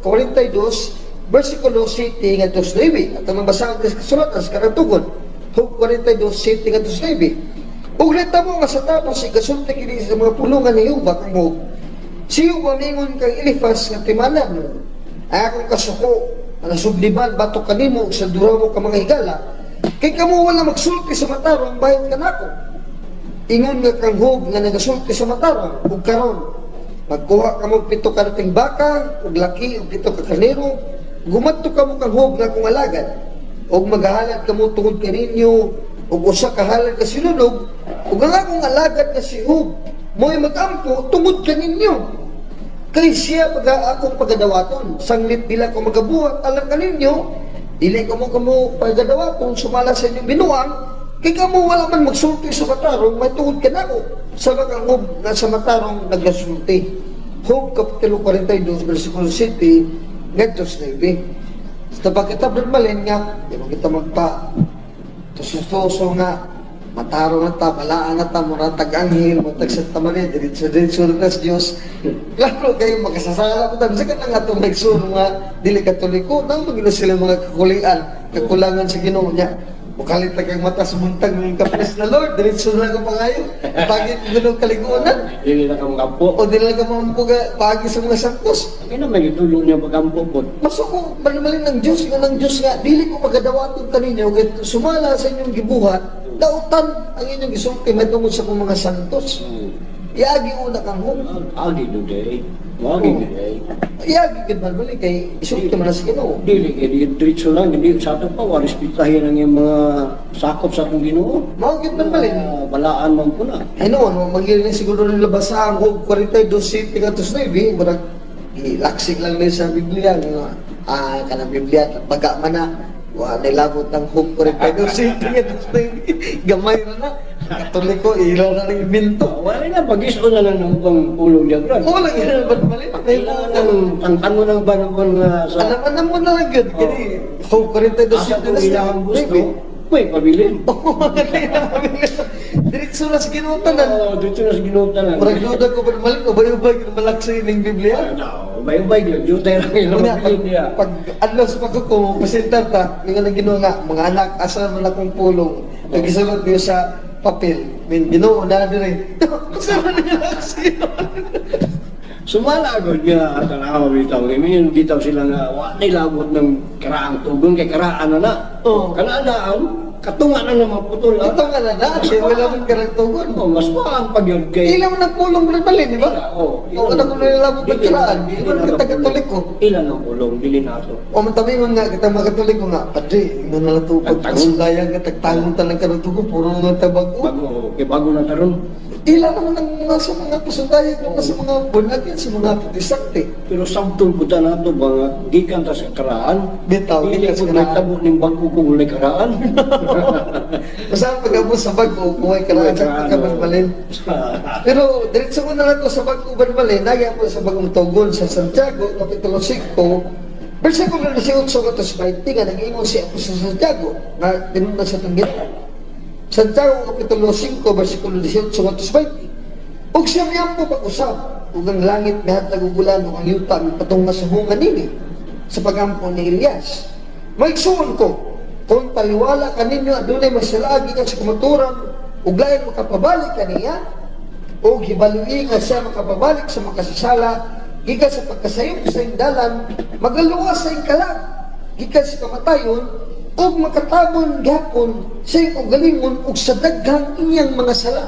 42 versikulo 7 ngadto 9. At ang mabasa ang kasulatan sa karatugon. Job 42 7 ngadto 9. Ug mo nga sa tapos ikasulti kini sa mga pulungan ni Juba kang Job. Si Juba mingon kang Elifas nga timanan. Ang akong kasuko, ang nasubliman batok kanimo ug sa dura mo ka mga higala. Kay kamo wala magsulti sa matarong bahin kanako. Ingon nga kang Job nga nagasulti sa matarong ug karon magkuha kamo 7 ka rating baka ug laki ug 7 ka karnero, gumadto kamo kang Job nga akong alagad ug maghahalad kamo tungod kaninyo ug usa ka halad ka sinunog ug ang akong alagad nga si Job mo'y magampo tungod kaninyo. Kay siya pag akong pagadawaton, sanglit dila ko magabuhat alang kaninyo, dili ko mo kamo pagadawaton sumala sa inyong binuang, kay kamo wala man magsulti sa matarong may tungod kanako sa mga Job nga sa matarong nagasulti. Job Kapitulo 42 versikulo 7 ngadto sa 9. Sa kita malin nga, di mo kita magpa tuso-tuso nga matarong na ta, balaan na ta, muratag anghel, matag Santa Maria, diretso-diretso na sa Diyos. Klaro kayo, makasasala ko tayo. Sige na nga itong nagsuno nga, dili Katoliko, nang magina sila mga kakulian, kakulangan sa Ginoo niya. Mukalit na kayong mata sa buntag ng kapres na Lord, diretso na lang ka pangayo. Pagit mo ng kaligunan. Dili na ka magampo. O dili lang ka mampuga, pagi sa mga santos. Kaya na may gitulong niya pagampo po. Masuko, malmalin ng Diyos, yung ng Diyos nga, dili ko pagadawaton kaninyo, kay sumala sa inyong gibuhat, dautan ang inyong gisulti, may tungod sa kong mga santos. Iagi una kang hum. Agi today. Agi today. Iagi gid man balik kay isulti man na sa Ginoo. Dili kay di diretso lang hindi sa ato pa wa respetahin ang iyang mga sakop sa atong Ginoo. Mao gid man balik. Ah, balaan man po na. Hinuon mo magiging siguro nila basa ang Job 42 7 ngadto sa 9, murag ilaksik lang nila sa Biblia nga kanang Biblia baga man na wa nilabot ang Job 42 7 ngadto sa 9. Gamay ra na. Katoliko ila na ng imbento. Wala na pag-iso na lang ng ubang pulong diya brad. Mo lang yun ba't mali? Kailangan ng tangtango ng bangon nga sa Alam alam mo na lang yun. Kini Job 42 asa 7 kung ilang gusto, may pabilin. Diretso na sa Ginoo tanan. Oo, dito na sa Ginoo tanan. Murag duda ko balmalin, ubay-ubay gyud malaksa ining Biblia. No, ubay-ubay gyud jutay ra ilang Una, pag, Biblia. pag adlaw sa pagkuko, presentar ta, nga nang Ginoo nga, mga anak, asa man akong pulong. Nagisulat niyo sa papel. Min Ginoo na dire. Asa man nila sa Ginoo? Sumala agad nga tanawa bitaw. Kay mingon bitaw sila nga wa nilabot ng karaang tugon kay karaan na na. Oo. Kanaan na ang katunga na na maputol. Ito nga na na, di wala man karang tugon. Oh, mas paan pag yun kay Ilaw ng pulong balmalin, di ba? Oo. Oo, kanang kung nilabot ng karaan, di man kita Katoliko. Ilan ang pulong dili na ato. O man tabi man nga kita mga Katoliko nga, padre, ino na lang to pag Tagtangon. pasundayang nga tagtangon talang karon tugo, puro nga tabag. Bago kay bago na taron. Ila naman ang mga sa mga pasundayang nga sa mga bunagin, sa mga protestante. Pero sabtong punta na ato ba nga gikan ta sa karaan. Bitaw, Dili gikan sa ko karaan. nagtabo ning bago kung walay karaan. Basta pag-abot sa bago, buhay ka lang sa pagkabalbalin. Pero diretso ko na lang to sa bago balbalin, nagya po sa bagong tugon sa Santiago, Kapitulo 5, versikulo 18 ngadto sa 20, nga nag-ingon si Apostol Santiago, nga tinundan sa itong Ginoo. Santiago Kapitulo 5, versikulo 18 ngadto sa 20. Ug siya miyampo pag-usab, ug ang langit mihatag og ulan, ug ang yuta mipatunga sa hunga nini, sa pagampo ni Elias. Maigsuon ko, kung taliwala kaninyo adunay masalaagi ka sa kamaturan, ug lain makapabalik kaniya, o hibalui nga siya makapabalik sa makasasala, gikan sa pagkasayop sa dalan, magaluwas sa ikalag, gikan sa kamatayon, ug makatabon gihapon sa iyang kaugalingon ug sa daghang iyang mga sala.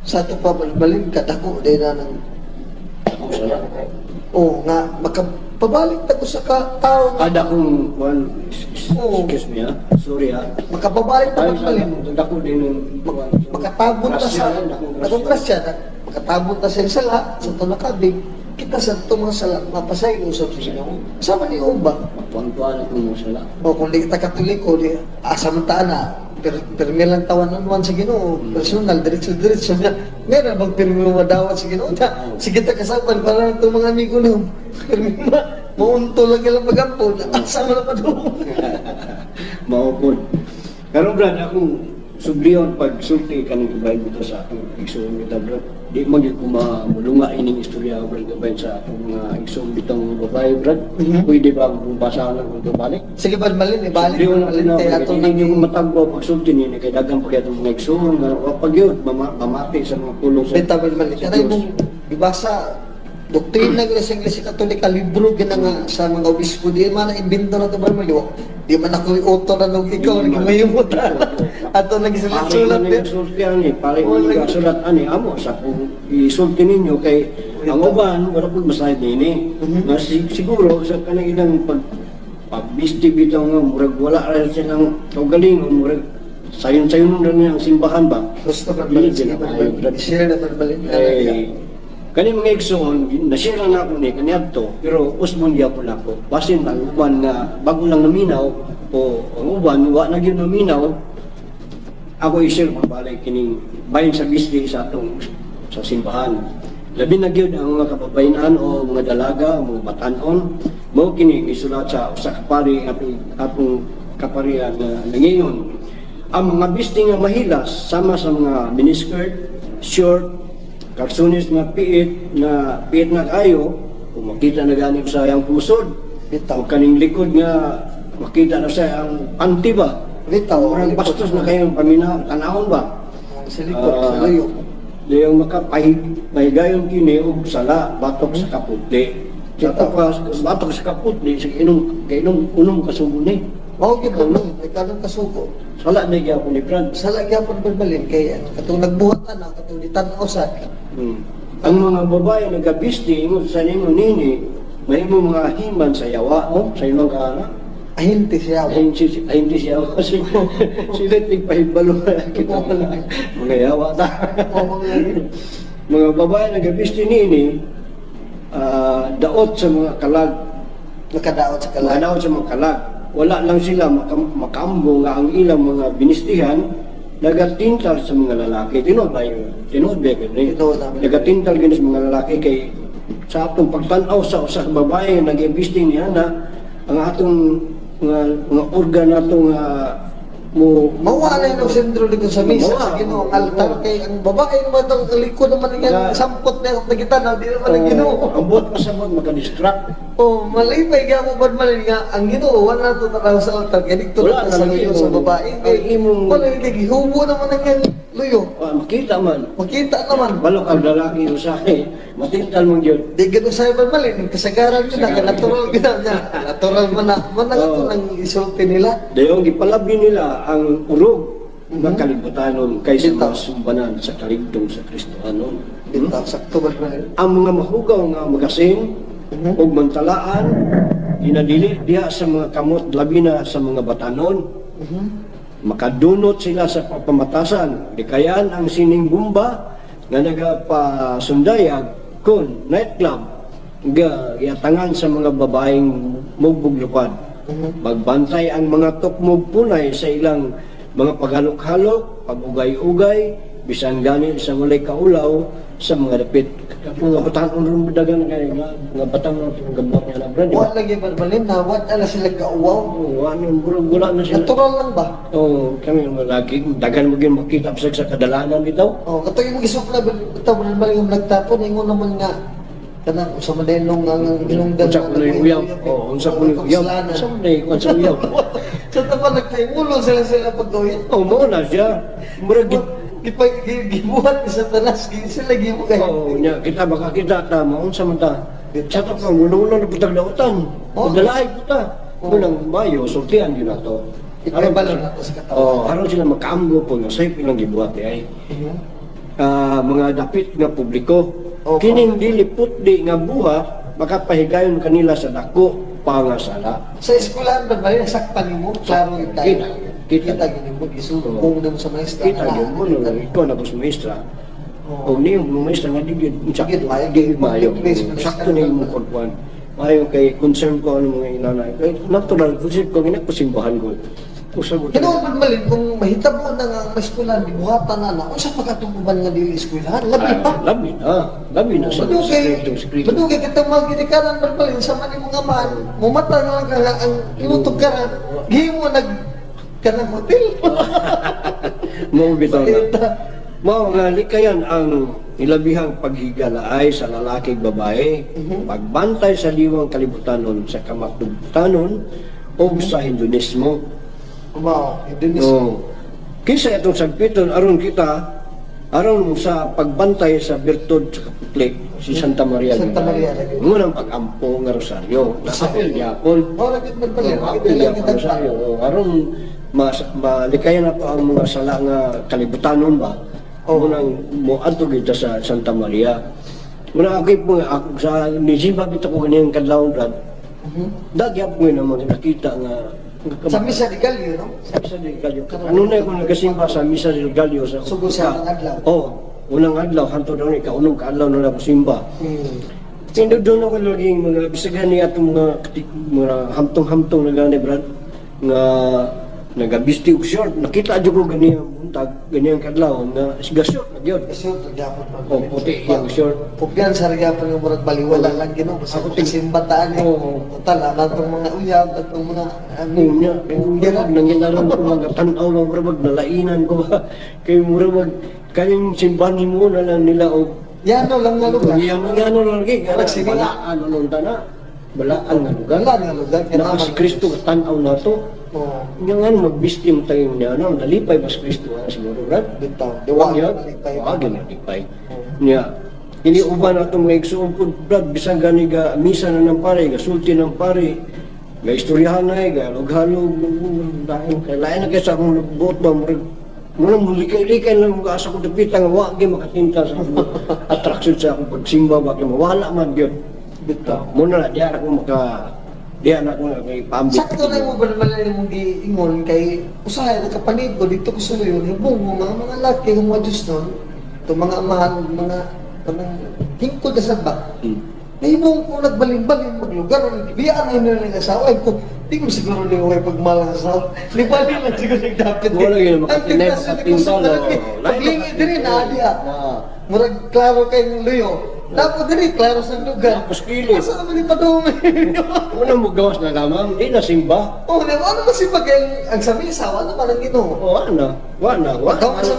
Sa ato pa balbalin kadako day na ng Ako sala. o nga makapabalik ta ko sa ka, tao nga Kada kong kuan, Oo. excuse me ah. Sorry ah. makapabalik ta Tayo sa balbalin dako din ng kuan. makatabon ta sa Dakong dakong grasya na makatabon ta sa sala sa tunakabig kita sa itong mga sala mapasaylo usab sa Ginoo sama ni Uba. Puan-puan akong mga sala. O kung di kita Katoliko, di asa man ta na pirmi lang tawanan sa Ginoo, personal, diretso-diretso na. Meron bang pirmi madawat sa Ginoo na? Sige ta kasapan para itong mga amigo na pirmi ma maunto lang ilang pagampo, asa man na pa doon. Mao pod. Karon brad akong subliyon pag sulti kaning kabahin dito sa akong igsoon kita brad. Di man gyud ko mamulunga ining istorya brad kabahin sa akong mga igsoon bitong mga babae brad. Pwede ba akong basahan ang kung balik? Sige ba malin, ibalik Subliyon malin na kay ako ato na nang ninyo matagbo pag sulti nini kay daghang pa kay atong mga igsoon nga wa pag yun mamati sa mga pulong sa Benta ba malin. sa Kanay Diyos. mong gibasa doktrina gyud sa Iglesia Katolika, libro gyud na nga sa mga obispo, di man na imbento na to ba malin. Di man ako author na nung ikaw Di man. nagmayimo ta. Ato Pare nagisulat-sulat man din. ang sulti ani, pare Oo, man ang sulat ani amo sa kung isulti ninyo kay ang uban wala pud masayod nini. Nga siguro sa kanang ilang pag pagbisti bitaw nga murag wala ra silang kaugalingon, murag sayon-sayon ra niya ang simbahan ba. Gusto ka ba? Dili Sige, din maayo, brad. share na balin. Eh, kani mga igsoon, na-share lang ako ni kaniadto, pero usbon gyapon ako. Basin ang uban nga bago lang naminaw o ang uban wa na gyud naminaw, ako i-share pabalik kining bahin sa bisdi sa atong sa simbahan. Labi na gyud ang mga kababayen-an o mga dalaga, mga batan-on, mao kini gisulat sa usa ka pari atong atong kaparian na nangingon. Ang mga bisdi nga mahilas sama sa mga miniskirt, short, kalsones nga piit na kayo, kung makita na gani sa iyang pusod, Bitaw. o kaning likod nga makita na sa iyang panty ba. Bitaw. Murag bastos na kayong paminaw, tanawon ba? Sa likod, sa Ah, layo. Diyang makapahig pahigayon kini og sala batok sa kaputli. Sa Bitaw. tapas batok sa kaputli sa inom kay inom unom kasugo ni. Mao gyud to, no? May kanang kasuko. Sala na gyapon ni Brad. Sala gyapon balbalin kay ano, katong nagbuhat ana, katong gitan-aw sa Ang mga babae nagabisti ingon sa ninyo nini mahimo mga himan sa yawa oh, sa imong kaana. Ahinti siya. Ahinti siya kasi sila tigpahibalo kita mga yawa ta. Oo, mga Mga babae nagabisti nini daot sa mga kalag. Nakadaot sa kalag. Nakadaot sa mga kalag. Wala lang sila makambo nga ang ilang mga binistihan nagatintal sa mga lalaki. Tinuod ba yun? Tinuod ba yun? Tinuod naman. Nagatintal gini sa mga lalaki kay sa atong pagtan-aw sa usa ka babae nag-ibisti niya na ang atong mga organ atong Mo Mawala yung sentro dito sa misa Mawa. sa Ginoo ang altar kay ang babae naman ang likod naman nga sampot na ang nagitanaw di naman ang Ginoo. Ang buot pasabot maka-distract. Oh, malipay ka mo ba man nga ang Ginoo wala to tanaw sa altar kay dito Wala na sa na luyo lagi, sa oh. babae kay Ang imong- wala kay gihubo naman ang yang luyo. Ah, makita man. Makita naman. Balok ang lalaki usahay. Matintal mong yun. Di gano sa iban malin kasagaran yun na natural gyud na. Natural man na man na Oo. ang isulti nila. Dayon gipalabi nila ang urog nga kalibutanon kaysa Bitaw. mga sumbanan sa kaligtong sa Kristohanon. Bitaw sakto ba man? Ang mga mahugaw nga magasin ug mantalaan ginadili diha sa mga kamot labi na sa mga batanon. Makadunot sila sa pamatasan. Dikayan ang sining bumba nga nagapasundayag kon nightclub nga giatangan sa mga babaeng mugbog lupad. Magbantay ang mga tukmog punay sa ilang mga paghalok-halok, pag-ugay-ugay, bisan gani sa walay kaulaw sa mga dapit. Mga bataan ron dagan kay nga mga batang ron gabot nga na brand. Wa lagi ba malin na wa na sila kauwaw. Oh, ano, wala na sila. Natural lang ba? Oo, kami mga lagi, dagan mo gyud makita bisag sa kadalanan bitaw. Oh, kato yung gisukla bitaw man man yung nagtapon ingon naman nga kanang usa man din nung ang ginungdan Unsa kuno yung uyab? Oh, unsa kuno yung uyab? Unsa man day unsa uyab? Sa tapan nagkaimulo sila sila paggawin. Oh, mo na siya. Murag Gipag gibuhat ni Satanas gi sila gimo kay. Oh, nya kita makakita ta mo unsa man ta. Sa to pa ngulo na putag dautan. Oh. Dalaay puta. Oh. Unang mayo sultian gyud nato. Ipabalo nato sa katawan. Oh, aron sila makaamgo po nga safe ilang gibuhat di ay. Ah, mga dapit nga publiko. Opo. Kining dili putdi nga buhat makapahigayon kanila sa dako pa nga sala. Sa eskwelahan ba ba nasakpan nimo? Klaro gyud kayo. Kita. Kita. Kita gyud nimo gisumbong nimo sa maestra. Kita gyud mo no, ikaw na boss maestra. Oo. O niyo mga maestra nga di gyud Gyud maayo, di gyud maayo. Place man Sakto na imong kuan. Maayo kay concern ko ano mga inanay. Kay natural concern ko gina kusimbahan ko. Usa ko. Kinoon man malin kung mahitabo na nga ang eskwelahan gibuhatan na na unsa pa katong uban nga dili eskwelahan labi pa. Ah, labi na. Labi na sa Madugay, sekretong sekreto. madugay kita mga ginikanan man palin sa man imong amahan, mumata na lang ka nga ang imong tugkaran, gihimo nag kanang hotel. Mao bitaw na. Pakita. Mao nga likayan ang ilabihang paghigalaay sa lalaki ug babae, pagbantay sa diwang kalibutanon sa kamatugtanon o sa Hinduismo. Mao, Indonesia. No. Kinsa itong sagpiton aron kita aron sa pagbantay sa birtud sa kaputli si Santa Maria. Santa Maria lagi. Ngunang pag-ampo nga rosaryo. Nakapil gyapon. Mao ra gyud man palin, Oh, kita apil lang gyapon kita. rosaryo. Oh, aron mas malikayan na po ang mga sala nga kalibutanon ba. Oo. Munang mo adto gyud ta sa Santa Maria. Muna ako po ako sa nisimba bitaw ko ganiyang kadlawon brad. Nagyap mo naman nakita nga Sa Misa de Gallo, no? sa Misa del Gallo. Ano na kung nagasimba sa Misa del Gallo sa Sugod sa unang adlaw. Oo, unang adlaw hantod na kaunong kaadlaw na ako simba. Pero doon ako laging mga bisag ni atong mga mga hamtong-hamtong na gani brad nga nagabisti og short nakita jud ko ganiyang buntag ganiyang kadlaw nga siga short na gyud. Kasi gyapon man. Oh, puti yung short. Kumpiyansa ra gyapon nga murag baliwala lang Ginoo basta Ako ako simbataan eh. Oo. Total ana tong mga uyab atong mga ano. Unya, murag nanginaran ko mga tan-aw mga murag nalainan ko ba kay murag kayong simbahan mo na lang nila og Yano lang nga lugar. Yan yan lang lagi. Nagsininga. Balaan ano ta na. Balaan nga lugar. Wala nga lugar. Kaya Na si naman- Kristo tan-aw nato. Oo. Nga nga magbisti mo tayo niya ano, nalipay ba si Kristo ang siguro brad? Bitaw. Diwag Niya, nalipay. wag nalipay. Niya, ini uban ato mga igsuon po, brad, bisan gani ga misa na ng pare, ga sulti ng pare, ga istoryahan na eh, ga halog-halog, dahil kay lain na kaysa akong buot ba, murag, murag mulikay-likay lang mga asa ko dapita nga wa gyud makatinta sa akong attraction sa akong pagsimba ba kay mawala man gyud. Bitaw. Muna na diyan ako maka diyan ako nakaipambit. Sakto na mo ba naman imong giingon kay usahay nakapanig ko dito ko suloy hibong mo mga mga laki ng mga Diyos nun to mga amahan mga kanang hingkod na sa ba. Nahimong ko nagbalin-balin maglugar biyaan ay nila ng asawa ay ko di ko siguro ni way pagmalang asawa libalin lang siguro nagdapit. Wala gyud Ang makatinay, tigtas sa makatintal, lagi. oh. Paglingi diri na diha. Ah. Murag klaro kay luyo. Dapat diri klaro sa lugar. Tapos kilid. Asa naman yung padumi? Una mo gawas na lamang, di na simba. Oh, di ba? Ano ba si pag ang sa misa, ano man ang Ginoo? O ano, wa na, wa Pagkaw sa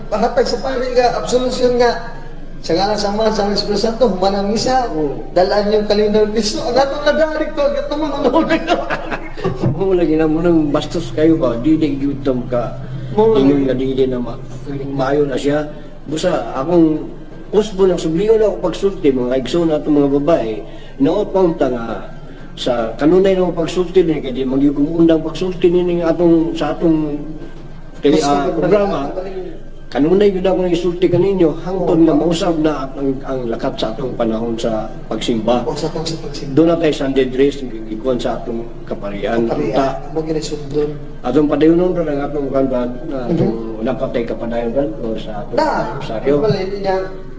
paghatag sa pari nga absolution nga sa ngalan sa Ama, sa Espiritu Santo, human ang misa, Oo. dalaan yung kalinaw ng Kristo. Ang atong nadarik to, ang atong mga nunod. Mo lagi na mo nang bastos kayo ba, dili gyud tam ka. Mo lagi. Ingon nga dili na maayo na siya. Busa akong usbo ng subliyon ako pagsulti mga igsoon atong mga babae. Naot pa unta nga sa kanunay na pagsulti ni kay di magyud kung undang pagsulti ni atong sa atong programa. Kanunay gyud ako nang kaninyo hangtod nga mausab na ang lakat sa atong panahon sa pagsimba. O sa atong sa pagsimba. Doon na tayo Sunday dress, gikuan sa atong kaparian. Pari, Unta, mo ginisundon. atong padayonon ra ang atong kuan ba, na atong napatay kapadayon brad o sa atong Na, rosaryo. wala niya,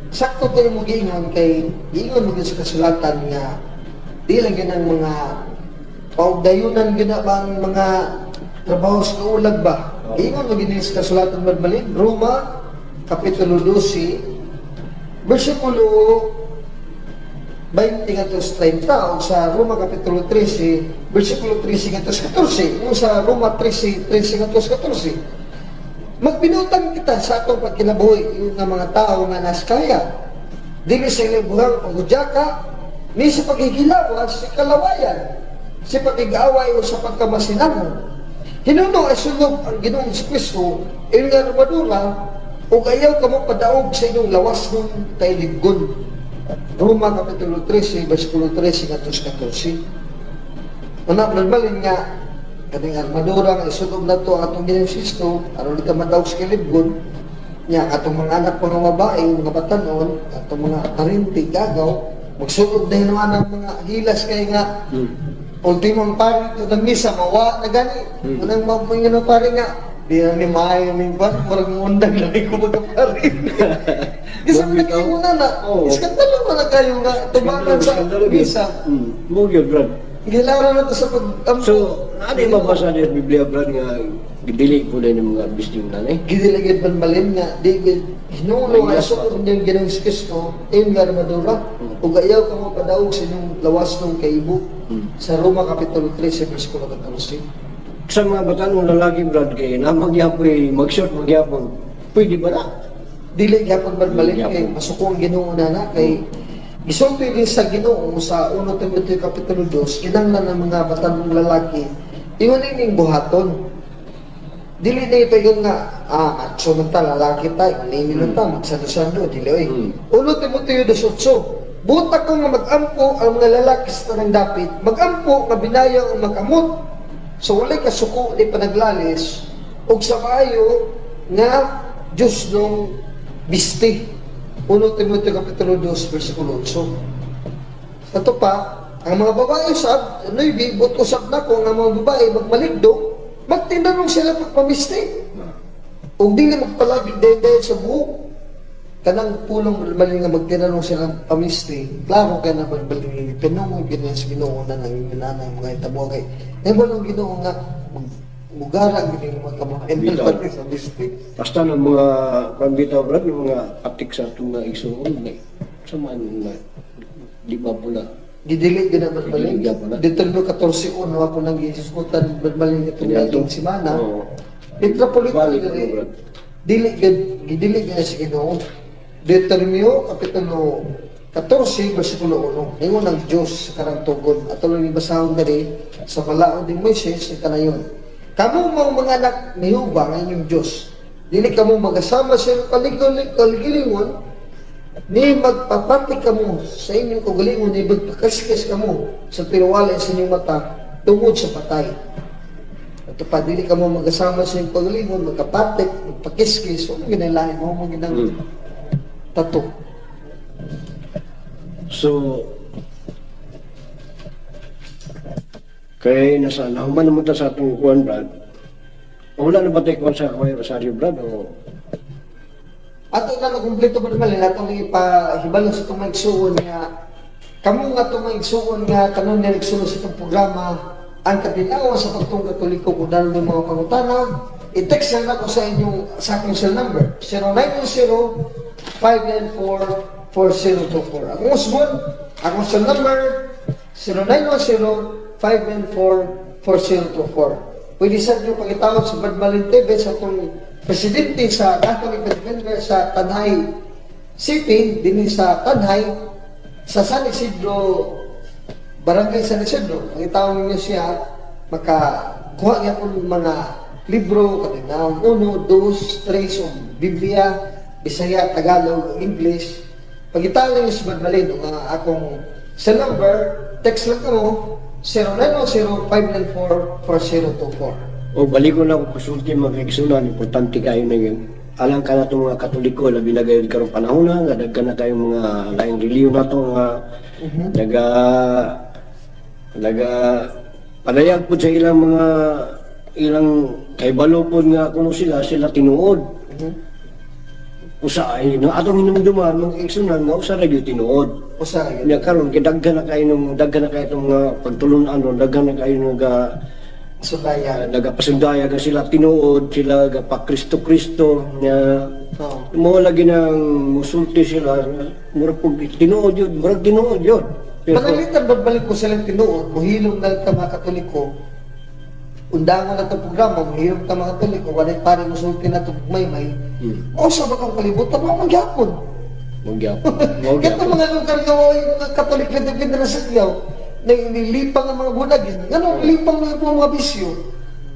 sakto to yung giingon kay giingon mo gyud sa kasulatan nga di lang yun ang mga paugdayunan gyud na ba ang mga trabaho sa ulag ba. Oo. Giingon mo gyud sa kasulatan malin Roma kapitulo 12 bersikulo 20 ngadto sa 30 o sa Roma kapitulo 13 bersikulo 13 ngadto sa 14 o sa Roma 13 13 ngadto sa 14. Magbinutan kita sa atong pagkinabuhi yung nga mga tao nga naskaya. Dili sa ilang buhang pagudyaka, ni sa paghigilawas, sa kalawayan, sa pag-away o sa pagkamasinangon. Hinuno ay sunog ang Ginoong Kristo, inyong armadura, ug ayaw kamo padaog sa inyong lawas ng kailinggon. Roma Kapitulo 13, versikulo 13 ngadto sa 14. Una, malin nga, kaning armadura nga isunog na to ang atong Ginoong Kristo, aron di ka madaog sa kilibgon, nya atong mga anak mga babae, mga batanon, atong mga parinti, gagaw, magsunog na yun ang mga hilas kay nga, ultimong pari ito ng misa, mawa na gani. Unang mamungan na pari nga, di na ni maayo ni ba, murag undag na ko magkapari. Isa man nag-iuna na, iskandalo man na kayo nga, tubangan sa misa. Mo gyud, brad. Gilaro na to sa pag. So, ano yung mabasa niya sa Biblia, brad, nga gidili po na yung mga bisting na eh? Gidiligid man malin nga, di gid hinulo ay suod niyang Ginoong Kristo, ayon nga armadura, ug ayaw ka mo padaog sa inyong lawas ng kaibo. Sa Roma Kapitulo 13, versikulo 14. Sa mga batanong lalaki, brad, kay na magyapon, eh, mag-short, magyapon, pwede ba na? Dili gyapon man malin Dili kay gyapon. masuko ang Ginoo na na kay gisulti din sa Ginoo sa 1 Timoteo Kapitulo 2 kinahanglan ng mga batanong lalaki ingon ining buhaton. Dili na ito yung nga macho man ta lalaki ta ingon ini lang ta magsando-sando dili oy. 1 Timoteo 2:8. Buta ko nga magampo ang mga lalaki sa tanang dapit, magampo nga binayaw ang magamot. So walay kasuko ni panaglalis ug sa maayo nga Diyos nung bisti. 1 Timoteo Kapitulo 2 versikulo 8. Sa to pa, ang mga babae usab, ano'y but usab na ko nga mga babae magmaligdong, magtinanong sila pagpamisti. Ug dili magpalabig dahil sa buhok. Kanang pulong mali nga magtinanong sila pamisti, klaro ka na magbaling pinungog yun sa Ginoo na nang inana ang mga itabo kay. Eh walang Ginoo nga mugara gini mga kamain Bitaw. sa misti. Basta ng mga pambitaw, brad, ng mga atik sa itong mga igsuon, eh, sa man na, di ba po na? Gidili gid na magbaling. Gidili gyapon na. Deuteronomy 14:1 ako nang gihisgutan magbaling itong Kaniadto. naging simana. Oo. Metropolitan Balik dili ko, brad. dili gid gidili gid sa Ginoo. Deuteronomio kapitulo 14 versikulo 1. Ingon ang Dios sa karang tugon. Ato lang ibasahon diri sa balaod ni Moises sa kanayon. Kamo mga mga anak ni Jehova nga inyong Dios. Dili kamo magasama sa inyong kaligilingon ni magpapati kamo sa inyong kaugalingon ni magpakaskes kamo sa tiwala sa inyong mata tungod sa patay. At pa, dili ka mo magkasama sa iyong pagalingon, magkapatik, magpakiskis, huwag mo ginalain mo, mo ginang tato. So, kay nasa nahuman naman ta sa atong kuan, brad. Wala na ba tayo kuan sa Kuya Rosario, brad? O, Ato na nakumpleto ba naman, ato nang ipahibalo sa itong maigsuon nga, kamo nga itong maigsuon nga, kanon nga nagsunod sa itong programa, ang katinawa sa pagtong Katoliko kung dalo ng mga pangutana, i-text lang ako sa inyong, sa akong cell number, 0910-594-4024. Akong usbon, akong cell number, 0910-594-4024. Pwede sa inyo pagitawag sa Badmalin TV sa atong presidente sa Catholic Defender sa Tanay City, dinhi sa Tanay, sa San Isidro, Barangay San Isidro. Pagitawag ninyo siya, makakuha niya kung mga libro, katinawang 1, 2, 3, o Biblia, Bisaya, Tagalog, English. Pagitawag ninyo sa Badmalin, ang akong cell number, text lang kamo, 0910-594-4024. O balik ko na ako pasulti mga kaigsunan, importante kayo na yun. Alang ka na itong mga Katoliko, labi na gayon karong panahon na, nga daghan na kayong mga laing reliyon na ito, nga naga naga padayag po sa ilang mga ilang kaibalo po nga kuno sila sila tinuod. Usa ay no atong hinumduman mga kaigsunan nga usa ra gyud tinuod. Usa ra gyud. Nya karon kay daghan na kayo nung daghan na kayo itong mga pagtulunan ron, daghan na kayo naga Sundaya. Nagapasundaya ka sila tinuod, sila gapa Kristo Kristo nya Oo. mo lagi nang musulti sila, murag pug tinuod yun, murag tinuod yun. Pero Pananglitan, babalik ko silang tinuod, muhilom na ta mga Katoliko, undangon na itong programa, muhilom ta mga Katoliko, walay pare musulti na itong maymay, o sa bakang kalibutan, mga magyapon. Magyapon. Kato Magyapon. mga lugar nga mga yung mga Katolik na defender sa sigaw, na inilipang ang mga bunagin, nga lipang na yung mga bisyo.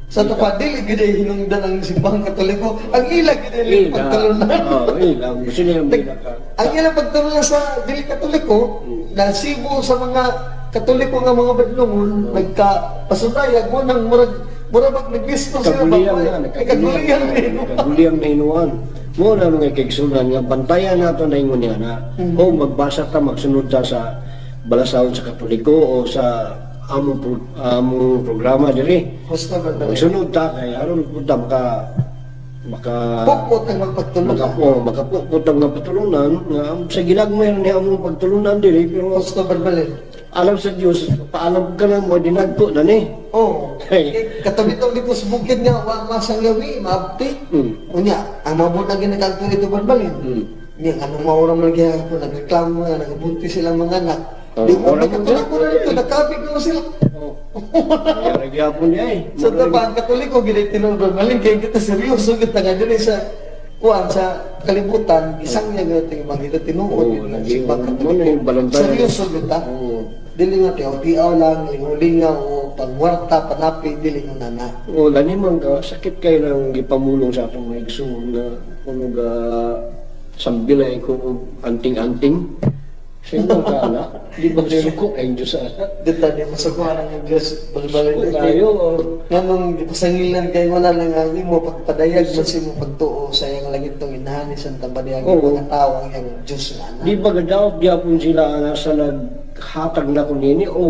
Sa tapa, dili gid ay hinungdan ang simbahang Katoliko, ang ila gid ay Ila. pagtalunan. Oo, ila. Sila yung pinaka. Ang ilang pagtulong sa dili Katoliko, nasibo sa mga Katoliko nga mga badlongon, nagkapasundayag mo nang murag murag bag nagbisto sila ba? Kaguliyang na, Kaguliyang nagkaguliyang na, kaguliyang na hinuan. Mo na nga kaigsunan nga bantayan nato na ingon niya na o magbasa ta magsunod ta sa balasahon sa Katoliko o sa among among programa diri. Gusto ba ba? Magsunod ta kay aron pud ta maka maka Pukot ang magpagtulong. maka oh, makapukot ang nga patulunan nga sa gilagmay ni among pagtulunan diri, pero Gusto ba balin? alam sa Dios, paalam ka lang mo dinagko na ni. Oh, Hey. katabi tong dito sa bukid nga wa masangyawi, maabti. Unya, ang mabunag ginakagto dito balin. Niya, anong maurang man gihapon, nagreklamo nga, nagabunti silang mga anak. Oh, Di ko ora may man Katoliko na dito, nakabig naman sila. Oh. Kaya gyapon niya eh. Sa tapa, ang Katoliko, gini tinulog maling, kaya kita seryoso, kita nga dun eh sa kuan sa kalibutan, isang niya ganito yung mga tinuod, Oo, yun ang lagi simbang mo Katoliko. na yung balantayan. Seryoso kita. Oo. Dili nga tiaw-tiaw lang, lingaw-lingaw, o pangwarta, panapi, dili nga nana. O lani man ka, sakit kayo ng gipamulong sa atong mga igsoon na kuno ga sambilay ko og anting-anting. Sa imong ka na, di ba suko ang Diyos ana? Dito, di masukuhan ang Diyos, balbalin Suko kayo. Oh. Nga nung gipasangilan kay wala lang ang imo pagpadayag man sa imo pagtuo sa iyang langit tong inahan ni Santa Maria ang Oo. mga tao ang iyang Diyos nga anak. Di ba gadaot gyapon sila ana sa naghatag na ko nini o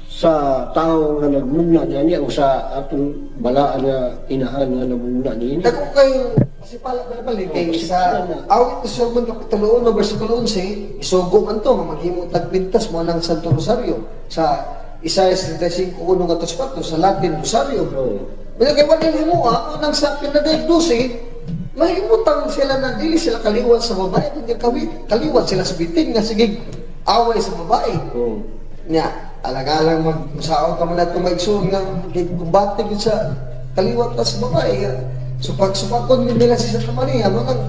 sa tao nga nagmugna niya o sa atong balaan nga inahan nga namugna niini. Dako kay pasipala balbali kay Oo, sa pasipala na. Awit ni Solomon kapitulo 1 versikulo 11, isugo man to nga maghimo tagpintas mo ng Santo Rosario sa Isaias 35:1 ngadto sa 4 sa Latin Rosario. Oo. Pero kay wala nimo nang sa pinadayag 12, mahimutang sila na dili sila kaliwat sa babae, kundi kaliwat sila sa bitin nga sige away sa babae. Oo. Nya, alang-alang magmusaon ka man nato maigsoon nga kumbate gyud sa kaliwat ta sa babae. Supak-supakon gyud nila si Santa Maria mo nang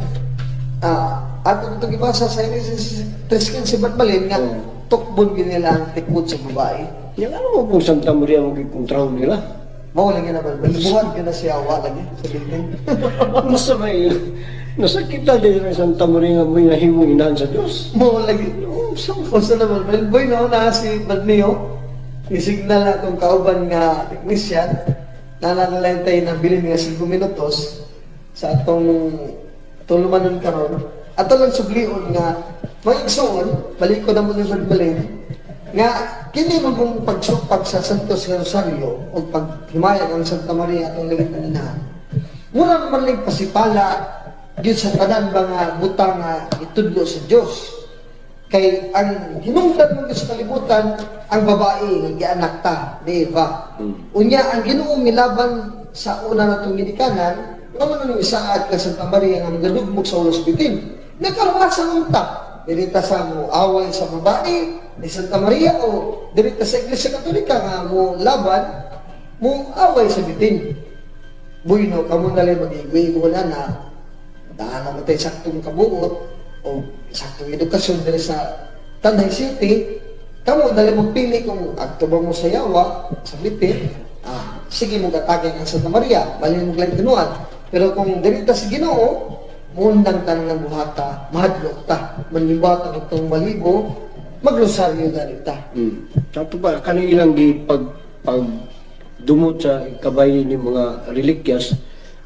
ato itong gibasa sa Genesis 3:15 Balbalin nga tukbon gyud nila ang tikod sa babae. Yang ano mo kung Santa Maria magkikontraw nila? Mao lang na balbalin. Buhat gyud na siya wa lagi sa building. Nasa may nasakita din ang Santa Maria nga may nahimong inahan sa Diyos. Mao lagi. Oo, sa Unsa na balbalin? Boy no na si Balmeo. Isignal na atong kauban nga technician na nanalang tayo ng bilin nga 5 minutos sa atong tulumanon karon. Ato lang sublion nga maigsoon, balik ko na mo ni Balbalin, nga kini mo kung pagsupak sa Santos Rosario o paghimayag ang Santa Maria atong langit na inahan. Mura man lang pasipala gyud sa tanan mga butang nga itudlo sa Dios. Kay ang hinungdan mo sa kalibutan ang babae nga gianak ta ni Eva. Unya ang Ginoo milaban sa una natong ginikanan nga man ang isaad ka Santa Maria nga magadugmok sa ulos bitin. Nakaruasa unta. Dili ta sa mo away sa babae ni Santa Maria o dili ta sa Iglesia Katolika nga mo laban, mo away sa bitin. Bueno, kamo na lang mag-igo na na daan na matay saktong kabuot o saktong edukasyon diri sa Tanay City, kamo na lang magpili kung agto ba mo sa yawa, sa bitin, sige mo katagay ang Santa Maria, balin mo lang tinuan. Pero kung diri ta sa Ginoo, mundang tanan ng buhata, mahadlok ta, manimbata itong malibo, maglosaryo gani ta. Sa pa kani ilang gi pag pag dumot sa kabay ni mga relikyas,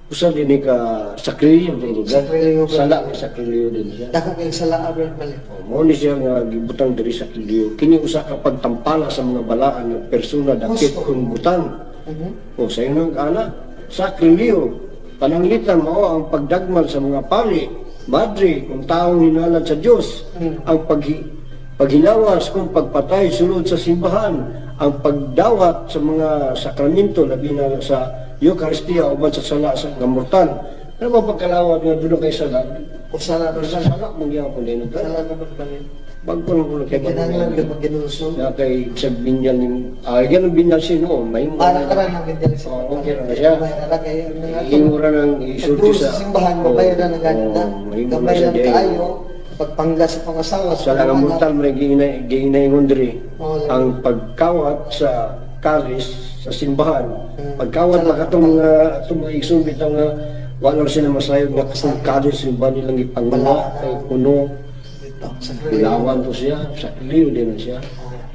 usa din ni ka sakrilyo din ni Sakrilyo ba? Sala ni sakrilyo din siya. Dako kay sala, Brad Mali. O, mao ni siya nga gibutang diri sa sakrilyo. Kini usa ka pagtampala sa mga balaan ng persona dakit Husto. kun butang. O sa inyong ana, sakrilyo. Pananglitan mao ang pagdagmal sa mga pari, madre, kung taong hinalad sa Dios, ang paghinawas kung pagpatay sulod sa simbahan, ang pagdawat sa mga sakramento, labi na sa Eucharistia uban sa sala sa nga mortal. Pero ba pagkalawat nga doon kay sala, O sala, pero sa sala mong gyapon din. Sala na, Brad Mali. Bago lang ko kay Kinahanglan ka magginulsol. Na kay sa binyal ni yan ang binyal siya noon, may Para ka rin ang ganyan sa Oo, okay ra na siya. May ra kay ang Imo ra nang isulti Pagtuo sa sa simbahan, mabayad na ng ganit na. Oo, mahimo na Gamay siya lang di. kaayo, pagpangga sa pangasawa, Sa lang ang mga anak. mortal may giinay diri. Oo, lagi. Ang pagkawat sa kalis sa simbahan. Pagkawat Sa ba katong mga atong mga igsoon bitaw nga wala sila masayod nga katong kalis sa simbahan nilang gipanguha Wala. kay kuno Dito, sa Ilawan to siya, sakliw din na siya.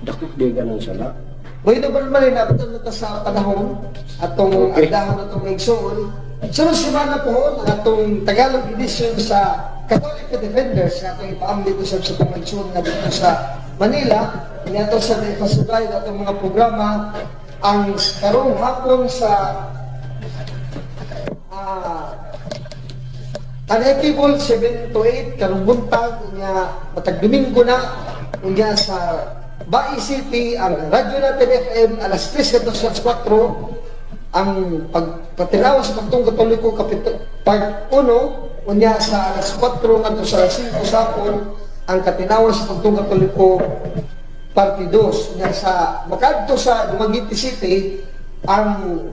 Dakot di ka ng sala. Bueno, Brad Mali, nabutan na ta sa panahon atong agdahon atong igsoon. Sunod semana po ang atong Tagalog edition sa Catholic Defenders nga atong ipaambit usab sa atong igsoon nga dito sa Manila. Niadto sa ipasugay atong mga programa ang karong hapon sa Tanay Cable 7 to 8 karong buntag, unya matag Domingo na unya sa Bai City ang Radyo Natin FM alas 3 ngadto sa alas 4 ang pagpatinaw sa pagtong Katoliko kapit part 1, unya sa alas 4 ngadto sa alas 5 sa hapon ang katinawan sa pagtong Katoliko parte 2, unya sa makadto sa Dumaguete City ang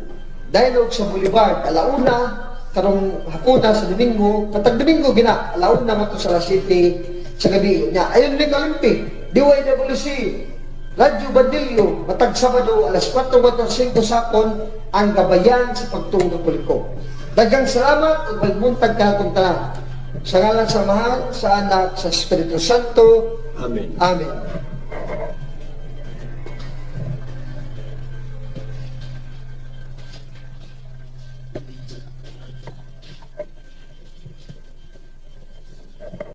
Dialogue sa Boulevard alauna karong hapuna sa Domingo, patag Domingo gina, alauna man to sa alas 7 sa gabi. Nya ayon ni Kalimpi, DYWC Radyo Bandilyo, matag Sabado alas 4:05 sa hapon ang gabayan sa pagtuong Katoliko. Daghang salamat ug magbuntag kanatong tanan. Sa ngalan sa Amahan, sa Anak, sa Espiritu Santo. Amen. Amen.